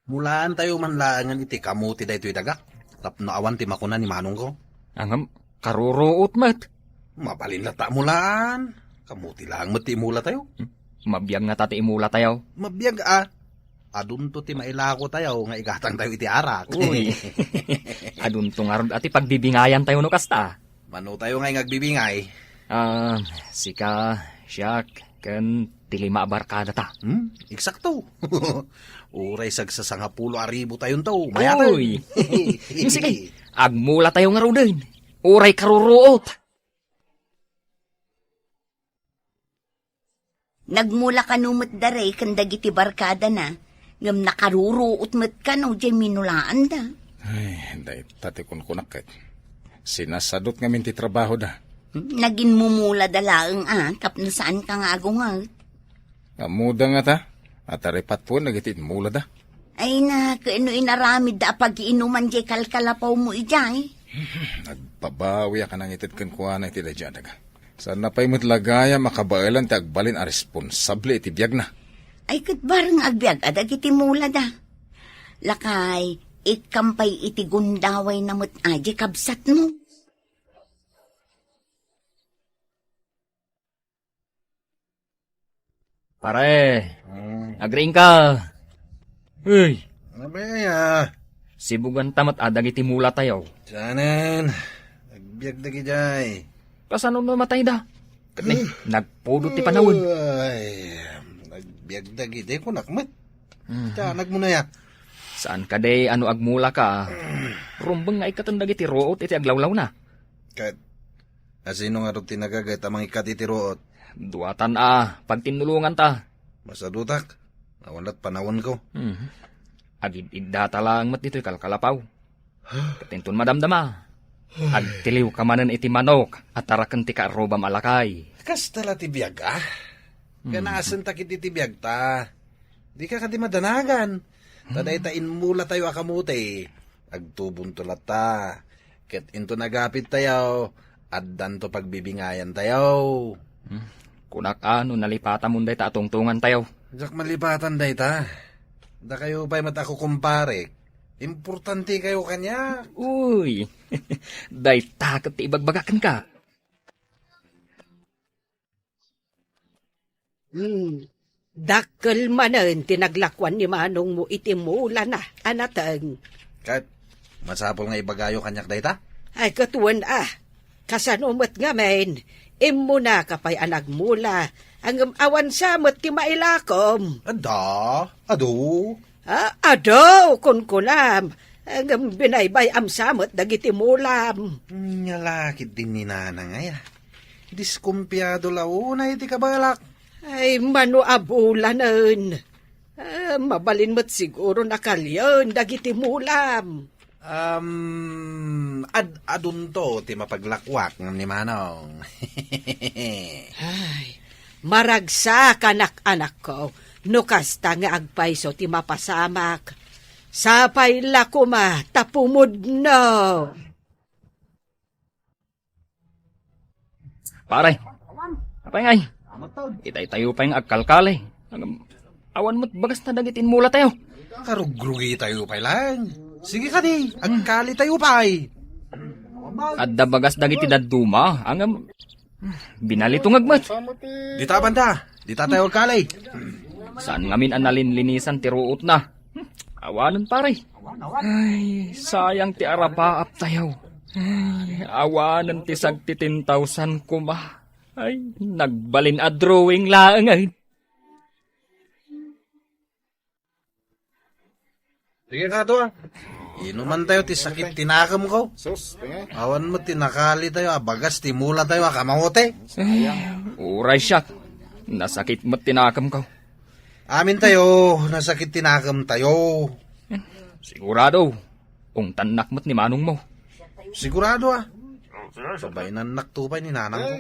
mulaantayo man laengen iti kamote daytoy daga, tapno awan ti makuna ni manongko. Ngem, karuruot met. Mabalin latta a mulaan. Kamote laeng met ti imulatayo. Hmm, mabiag ngata ti imulatayo. Mabiag a. Adunto ti mailakotayo nga igatangtayo iti arak. Uy. Adunto ngarud a ti pagbibingayantayo no kasta. Manotayo ngay nga agbibingay? Ah, sika, siak, ken ti lima a barkadata. Hmm, eksakto. Uray sagsasangapulo a ribu tayonto, mayaten. Uy. Sige, agmulatayo ngaruden. Uray karuruot. Nagmula kano met da Rey ken dagiti barkadana, ngem nakaruruot met kano diay minulaanda. Ay, dayta ti kunkunak ket. Sinasadot ngamin ti trabahoda. Naginmumulada laeng a, tapno saanka nga agunget. Ammoda ngata, a taripatpon dagiti inmulada. Ay na, ken no inaramidda a pagiinuman diay kalkalapawmo idiay. Nagbabawi a kanangited kenkuana iti daydiay a daga. Saanna pay met la gayam a kabaelan ti agbalin a responsable iti biagna. Ay, ket bareng agbiag a dagiti mulada. Lakay, ikkam pay iti gundawayna met a diay kabsatmo. Pare, hmm, agriingka. Uy. Ano ba yan, ah? Sibugan ta met a dagiti mulatayo. Saanen, nagbiag dagidiay. Kasano no matayda? Ket ni, nagpudot ti panawen. Ay, nagbiag dagidiay, kunak met. Mhm. Tianag mo na ya. Saan kadi a no agmulaka? Rumbeng nga ikkaten dagiti ruot iti aglawlawna. Ket asino ngarud ti nagaget a mangikkat iti ruot? Duatan a pagtinnulonganta. Masadutak. Awan lat panawenko. Mhm. Agid-iddata laeng met ditoy kalkalapaw. Ket inton madamdama, agtiliwka manen iti manok a taraken ti kaarrubam a lakay. Kasta la ti biag, a? Mhm. Kanaasentak iti biagta. Dika kadi madanagan. Ta dayta inmulatayo a kamote, agtubonto latta. Ket inton agapidtayo, addanto pagbibingayantayo. Hmm. Kunak a no nalipatamon dayta a tungtungantayo. Diak malipatan dayta. Dakayo pay met a kukumparek. Importantekayo kaniak. Uy, dayta ket ti ibagbagak kenka. Hmm. Dakkel manen ti naglakuan ni manongmo iti mulana a nateng. Ket masapul nga ibagayo kaniak dayta? Ay, ket wen a. Kasano met ngamin? Immunaka pay a nagmula, ngem awan sa met ti mailakom. Adda, adu, Ah, adu, kunkunam. Ngem binaybay-am sa met dagiti mulam. Nya la ketdi ni nanang aya. Diskumpiado la unay ti kabalak. Ay, mano a bulanen. Ah, mabalin met siguro nakalien dagiti mulam. Um, ad-adunto ti mapaglakwak ngem ni Manong. Ay, maragsak, anak-anakko, no kasta nga agpayso ti mapasamak. Sapay la koma ta pumudno. Pare, apay ngay? Itay tayo pay nga agkalkali. Ngem awan met bagas na dagiti inmula tayo. Karugrugitayo pay lang. Sige kadi, agkali tayo pay. Adda bagas dagiti dadduma, ngem binalitungag met. Dita banda, dita tayo agkali. Saan ngamin a nalinlinisan ti ruotna? Hmm, awanen, pare. Ay, sayang ti arapaap tayo. Ay, awanen ti sagtitin tawsan koma. Ay, nagbalin a drawing laeng, ay. Sige, kato, ah. Inuman tayo ti sakit ti nakem ko. Sus, tingay. Awan met ti nakali tayo, a bagas ti mula tayo, a kamaote. Ay, uray siak. Nasakit met ti nakem ko. Amin tayo, nasakit ti nakem tayo. Sigurado, ungtannak met ni manong mo. Sigurado, ah. Sabaynannak to pay ni nanang ko.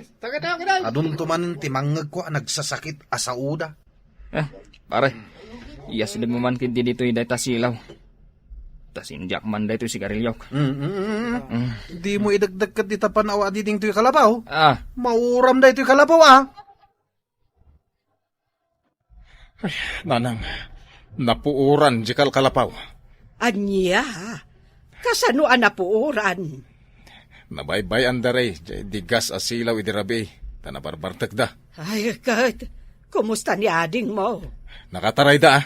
Adun to manen ti mangngeg ko a nagsasakit a saoda. Eh, pare, iyasneg mo man ketdi ditoy dayta silaw. Ta sindiak man daytoy sigarilyo. Mm, mm, mm, mm. Mm. Di mo idekdek ket di tapan awa diding toy kalapaw. Ah. Mauram daytoy kalapaw, ah. Ay, nanang, napuoran di kalkalapaw. Ania? Kasano a napuoran? Nabaybay-anda ray, jay digas a silaw idi rabii, ta nabarbartekda. Ay, ket, kumusta ni ading mo? Nakatarayda, ah.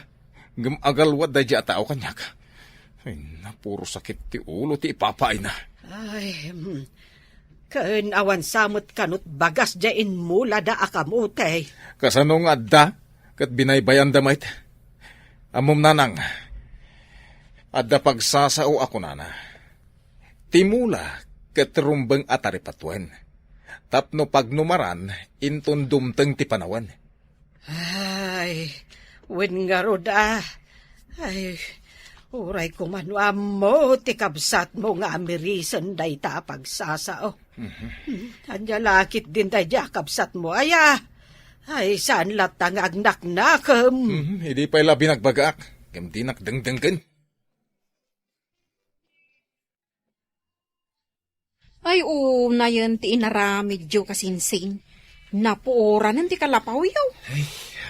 Ngem agalwad daydi a tao kaniak. Ay, napuro sakit ti ulo ti ipapaayna. Ay, hmm. Ken awan sa met kano ti bagas jay inmulada a kamote. Kasano nga adda? Ket binaybay-anda met. Ammom, nanang, adda pagsasao a kunana, ti mula ket rumbeng a taripatuen. Tapno pagnumaran, inton dumteng ti panawen. Ay, wen ngarud a. Ay, uray koma no ammo ti kabsatmo nga amirisen dayta a pagsasao. Mhm. Hmm, ania la ketdin daydi a kabsatmo aya? Ay, saan latta nga agnaknakem? Mhm, idi pay la binagbagaak, ngem dinak dengdenggen. Ay, unayen ti inaramidyo, kasinsin. Napuoranen ti kalapawyo. Ay,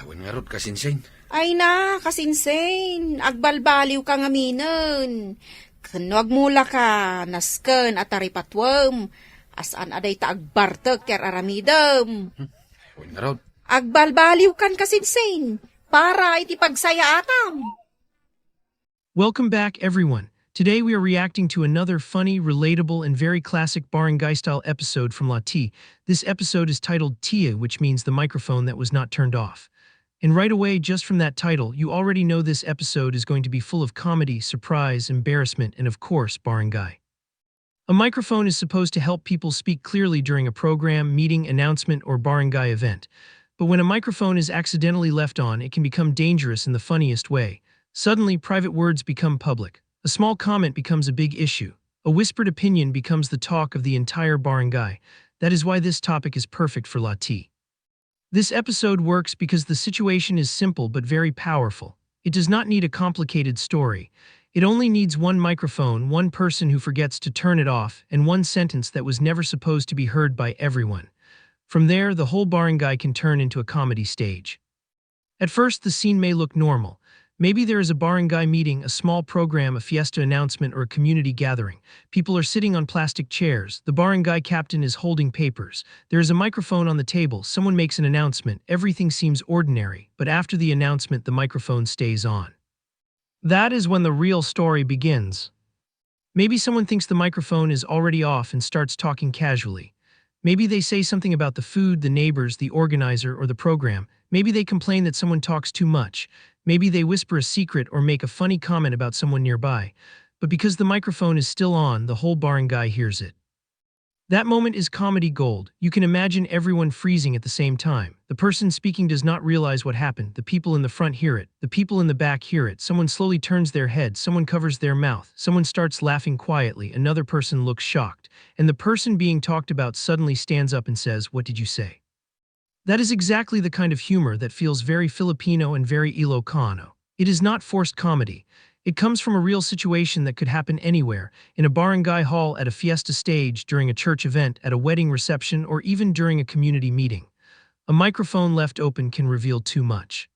wen ngarud, kasinsin. Ay na, kasinsin, agbalbaliwka ngaminen. Ken no agmulaka, nasken a taripatuem, a saan a dayta agbartek ti ar-aramidem. Hmm, wen ngarud. Agbalbaliwkan, kasinsin, para iti pagsayaatam. Welcome back, everyone. Today we are reacting to another funny, relatable, and very classic barangay style episode from La T. This episode is titled Tia, which means the microphone that was not turned off. And right away, just from that title, you already know this episode is going to be full of comedy, surprise, embarrassment, and of course, barangay. A microphone is supposed to help people speak clearly during a program, meeting, announcement, or barangay event. But when a microphone is accidentally left on, it can become dangerous in the funniest way. Suddenly, private words become public. A small comment becomes a big issue. A whispered opinion becomes the talk of the entire barangay. That is why this topic is perfect for La T. This episode works because the situation is simple but very powerful. It does not need a complicated story. It only needs one microphone, one person who forgets to turn it off, and one sentence that was never supposed to be heard by everyone. From there, the whole barangay can turn into a comedy stage. At first, the scene may look normal. Maybe there is a barangay meeting, a small program, a fiesta announcement, or a community gathering. People are sitting on plastic chairs. The barangay captain is holding papers. There is a microphone on the table. Someone makes an announcement. Everything seems ordinary, but after the announcement, the microphone stays on. That is when the real story begins. Maybe someone thinks the microphone is already off and starts talking casually. Maybe they say something about the food, the neighbors, the organizer, or the program. Maybe they complain that someone talks too much. Maybe they whisper a secret or make a funny comment about someone nearby. But because the microphone is still on, the whole barangay hears it. That moment is comedy gold. You can imagine everyone freezing at the same time. The person speaking does not realize what happened. The people in the front hear it. The people in the back hear it. Someone slowly turns their head. Someone covers their mouth. Someone starts laughing quietly. Another person looks shocked. And the person being talked about suddenly stands up and says, "What did you say?" That is exactly the kind of humor that feels very Filipino and very Ilocano. It is not forced comedy. It comes from a real situation that could happen anywhere, in a barangay hall, at a fiesta stage, during a church event, at a wedding reception, or even during a community meeting. A microphone left open can reveal too much.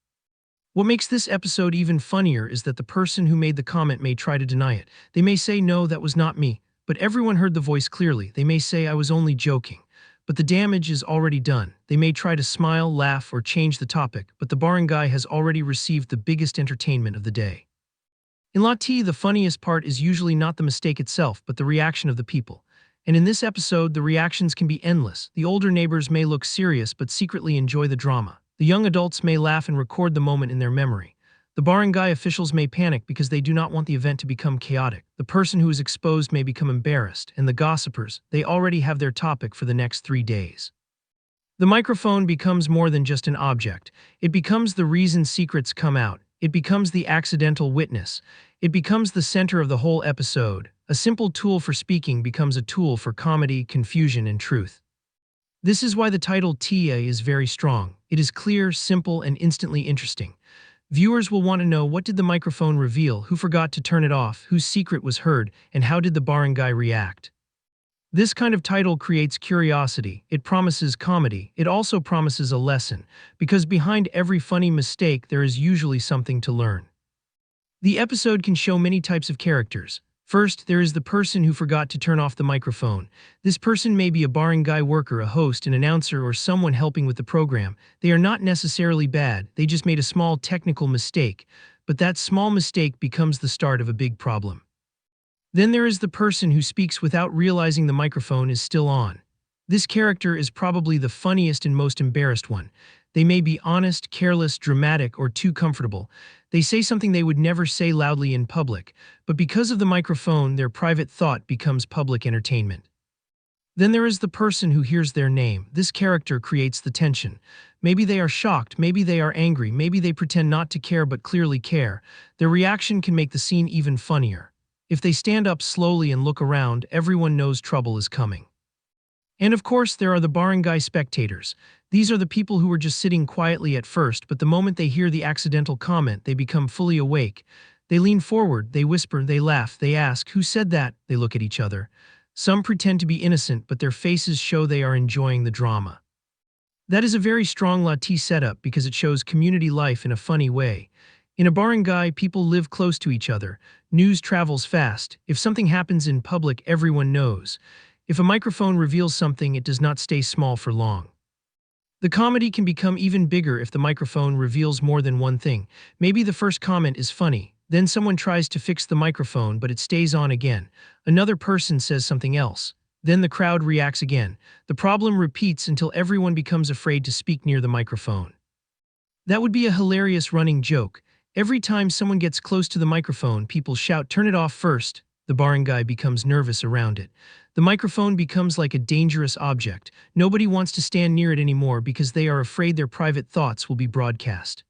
What makes this episode even funnier is that the person who made the comment may try to deny it. They may say, "No, that was not me," but everyone heard the voice clearly. They may say, "I was only joking." But the damage is already done. They may try to smile, laugh, or change the topic, but the barangay has already received the biggest entertainment of the day. In Leyte, the funniest part is usually not the mistake itself, but the reaction of the people. And in this episode, the reactions can be endless. The older neighbors may look serious but secretly enjoy the drama. The young adults may laugh and record the moment in their memory. The barangay officials may panic because they do not want the event to become chaotic. The person who is exposed may become embarrassed, and the gossipers, they already have their topic for the next three days. The microphone becomes more than just an object. It becomes the reason secrets come out. It becomes the accidental witness. It becomes the center of the whole episode. A simple tool for speaking becomes a tool for comedy, confusion, and truth. This is why the title Tia is very strong. It is clear, simple, and instantly interesting. Viewers will want to know, what did the microphone reveal, who forgot to turn it off, whose secret was heard, and how did the barangay react? This kind of title creates curiosity. It promises comedy. It also promises a lesson, because behind every funny mistake there is usually something to learn. The episode can show many types of characters. First, there is the person who forgot to turn off the microphone. This person may be a barangay worker, a host, an announcer, or someone helping with the program. They are not necessarily bad, they just made a small technical mistake. But that small mistake becomes the start of a big problem. Then there is the person who speaks without realizing the microphone is still on. This character is probably the funniest and most embarrassed one. They may be honest, careless, dramatic, or too comfortable. They say something they would never say loudly in public, but because of the microphone, their private thought becomes public entertainment. Then there is the person who hears their name. This character creates the tension. Maybe they are shocked, maybe they are angry, maybe they pretend not to care but clearly care. Their reaction can make the scene even funnier. If they stand up slowly and look around, everyone knows trouble is coming. And of course, there are the barangay spectators. These are the people who were just sitting quietly at first, but the moment they hear the accidental comment, they become fully awake. They lean forward, they whisper, they laugh, they ask, "Who said that?" They look at each other. Some pretend to be innocent, but their faces show they are enjoying the drama. That is a very strong Leyte setup because it shows community life in a funny way. In a barangay, people live close to each other. News travels fast. If something happens in public, everyone knows. If a microphone reveals something, it does not stay small for long. The comedy can become even bigger if the microphone reveals more than one thing. Maybe the first comment is funny, then someone tries to fix the microphone but it stays on again. Another person says something else. Then the crowd reacts again. The problem repeats until everyone becomes afraid to speak near the microphone. That would be a hilarious running joke. Every time someone gets close to the microphone, people shout, "Turn it off first." The barangay becomes nervous around it. The microphone becomes like a dangerous object. Nobody wants to stand near it anymore because they are afraid their private thoughts will be broadcast.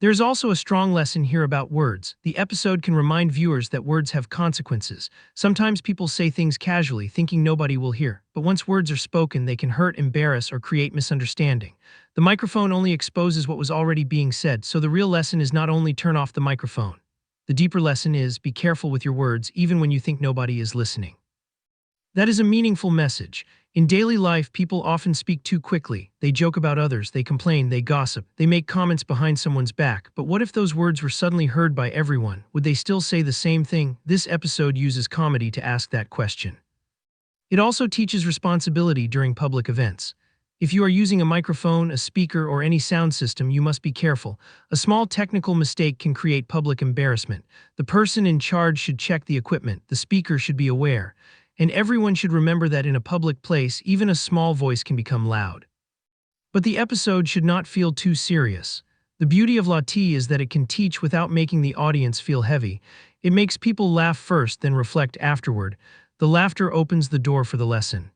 There's also a strong lesson here about words. The episode can remind viewers that words have consequences. Sometimes people say things casually, thinking nobody will hear, but once words are spoken, they can hurt, embarrass, or create misunderstanding. The microphone only exposes what was already being said, so the real lesson is not only turn off the microphone. The deeper lesson is, be careful with your words, even when you think nobody is listening. That is a meaningful message. In daily life, people often speak too quickly. They joke about others, they complain, they gossip, they make comments behind someone's back. But what if those words were suddenly heard by everyone? Would they still say the same thing? This episode uses comedy to ask that question. It also teaches responsibility during public events. If you are using a microphone, a speaker, or any sound system, you must be careful. A small technical mistake can create public embarrassment. The person in charge should check the equipment. The speaker should be aware. And everyone should remember that in a public place, even a small voice can become loud. But the episode should not feel too serious. The beauty of Lati is that it can teach without making the audience feel heavy. It makes people laugh first, then reflect afterward. The laughter opens the door for the lesson.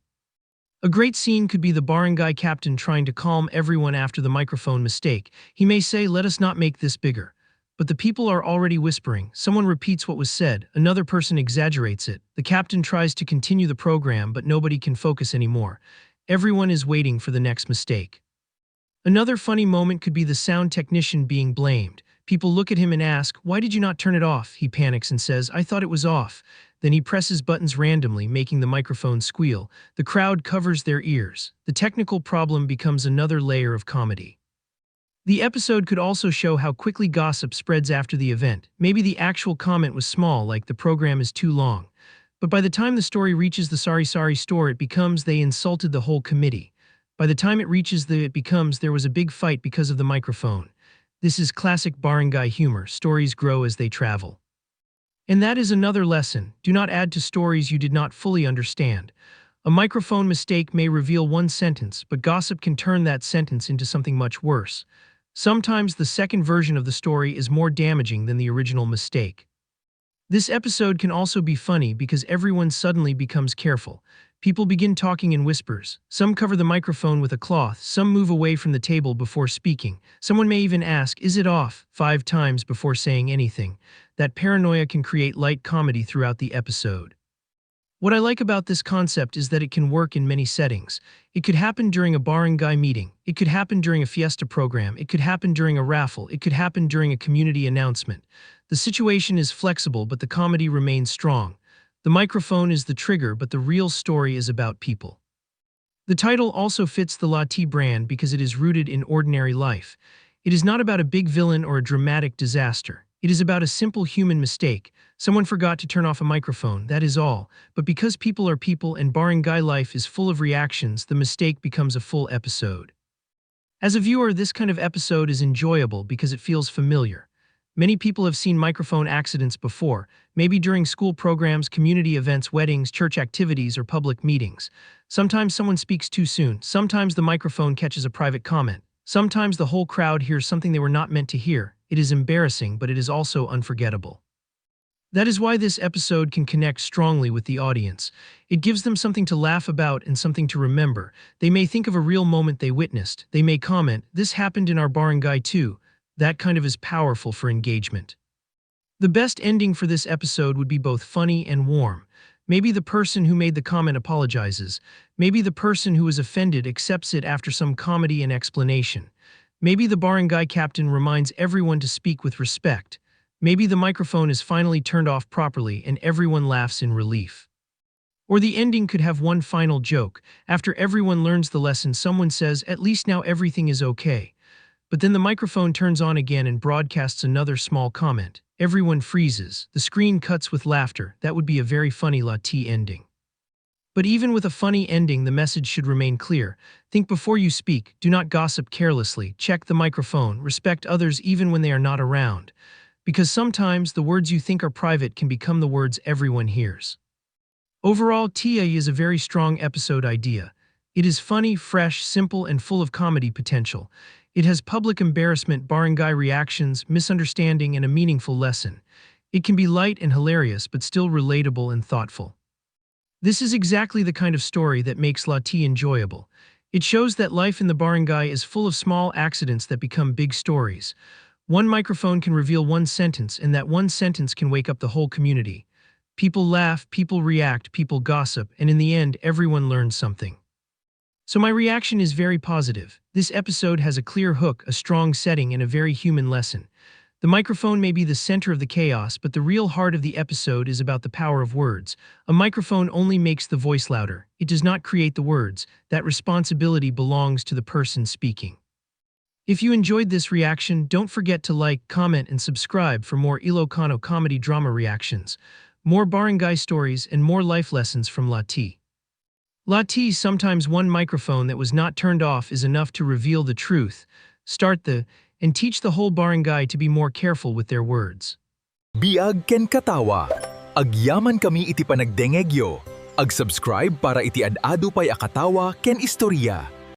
A great scene could be the barangay captain trying to calm everyone after the microphone mistake. He may say, "Let us not make this bigger." But the people are already whispering. Someone repeats what was said, another person exaggerates it. The captain tries to continue the program, but nobody can focus anymore. Everyone is waiting for the next mistake. Another funny moment could be the sound technician being blamed. People look at him and ask, "Why did you not turn it off?" He panics and says, "I thought it was off." Then he presses buttons randomly, making the microphone squeal. The crowd covers their ears. The technical problem becomes another layer of comedy. The episode could also show how quickly gossip spreads after the event. Maybe the actual comment was small, like, "The program is too long." But by the time the story reaches the Sari Sari store, it becomes, "They insulted the whole committee." By the time it reaches the "it becomes," there was a big fight because of the microphone. This is classic barangay humor. Stories grow as they travel. And that is another lesson. Do not add to stories you did not fully understand. A microphone mistake may reveal one sentence, but gossip can turn that sentence into something much worse. Sometimes the second version of the story is more damaging than the original mistake. This episode can also be funny because everyone suddenly becomes careful. People begin talking in whispers. Some cover the microphone with a cloth, some move away from the table before speaking. Someone may even ask, "Is it off?" five times before saying anything. That paranoia can create light comedy throughout the episode. What I like about this concept is that it can work in many settings. It could happen during a barangay meeting. It could happen during a fiesta program. It could happen during a raffle. It could happen during a community announcement. The situation is flexible, but the comedy remains strong. The microphone is the trigger, but the real story is about people. The title also fits the Lati brand because it is rooted in ordinary life. It is not about a big villain or a dramatic disaster. It is about a simple human mistake. Someone forgot to turn off a microphone, that is all. But because people are people and barangay life is full of reactions, the mistake becomes a full episode. As a viewer, this kind of episode is enjoyable because it feels familiar. Many people have seen microphone accidents before, maybe during school programs, community events, weddings, church activities, or public meetings. Sometimes someone speaks too soon. Sometimes the microphone catches a private comment. Sometimes the whole crowd hears something they were not meant to hear. It is embarrassing, but it is also unforgettable. That is why this episode can connect strongly with the audience. It gives them something to laugh about and something to remember. They may think of a real moment they witnessed. They may comment, "This happened in our barangay too." That kind of is powerful for engagement. The best ending for this episode would be both funny and warm. Maybe the person who made the comment apologizes. Maybe the person who was offended accepts it after some comedy and explanation. Maybe the barangay captain reminds everyone to speak with respect. Maybe the microphone is finally turned off properly and everyone laughs in relief. Or the ending could have one final joke. After everyone learns the lesson, someone says, "At least now everything is okay." But then the microphone turns on again and broadcasts another small comment. Everyone freezes. The screen cuts with laughter. That would be a very funny Lati ending. But even with a funny ending, the message should remain clear. Think before you speak. Do not gossip carelessly. Check the microphone. Respect others even when they are not around. Because sometimes the words you think are private can become the words everyone hears. Overall, Tia is a very strong episode idea. It is funny, fresh, simple, and full of comedy potential. It has public embarrassment, barangay reactions, misunderstanding, and a meaningful lesson. It can be light and hilarious, but still relatable and thoughtful. This is exactly the kind of story that makes Lati enjoyable. It shows that life in the barangay is full of small accidents that become big stories. One microphone can reveal one sentence, and that one sentence can wake up the whole community. People laugh, people react, people gossip, and in the end, everyone learns something. So my reaction is very positive. This episode has a clear hook, a strong setting, and a very human lesson. The microphone may be the center of the chaos, but the real heart of the episode is about the power of words. A microphone only makes the voice louder. It does not create the words. That responsibility belongs to the person speaking. If you enjoyed this reaction, don't forget to like, comment, and subscribe for more Ilocano comedy drama reactions, more barangay stories, and more life lessons from Lati. Lati, sometimes one microphone that was not turned off is enough to reveal the truth, start the, and teach the whole barangay to be more careful with their words. Biag ken katawa. Agyamankami iti panagdengegyo. Ag-subscribe para iti ad-adu pay a katawa ken istorya.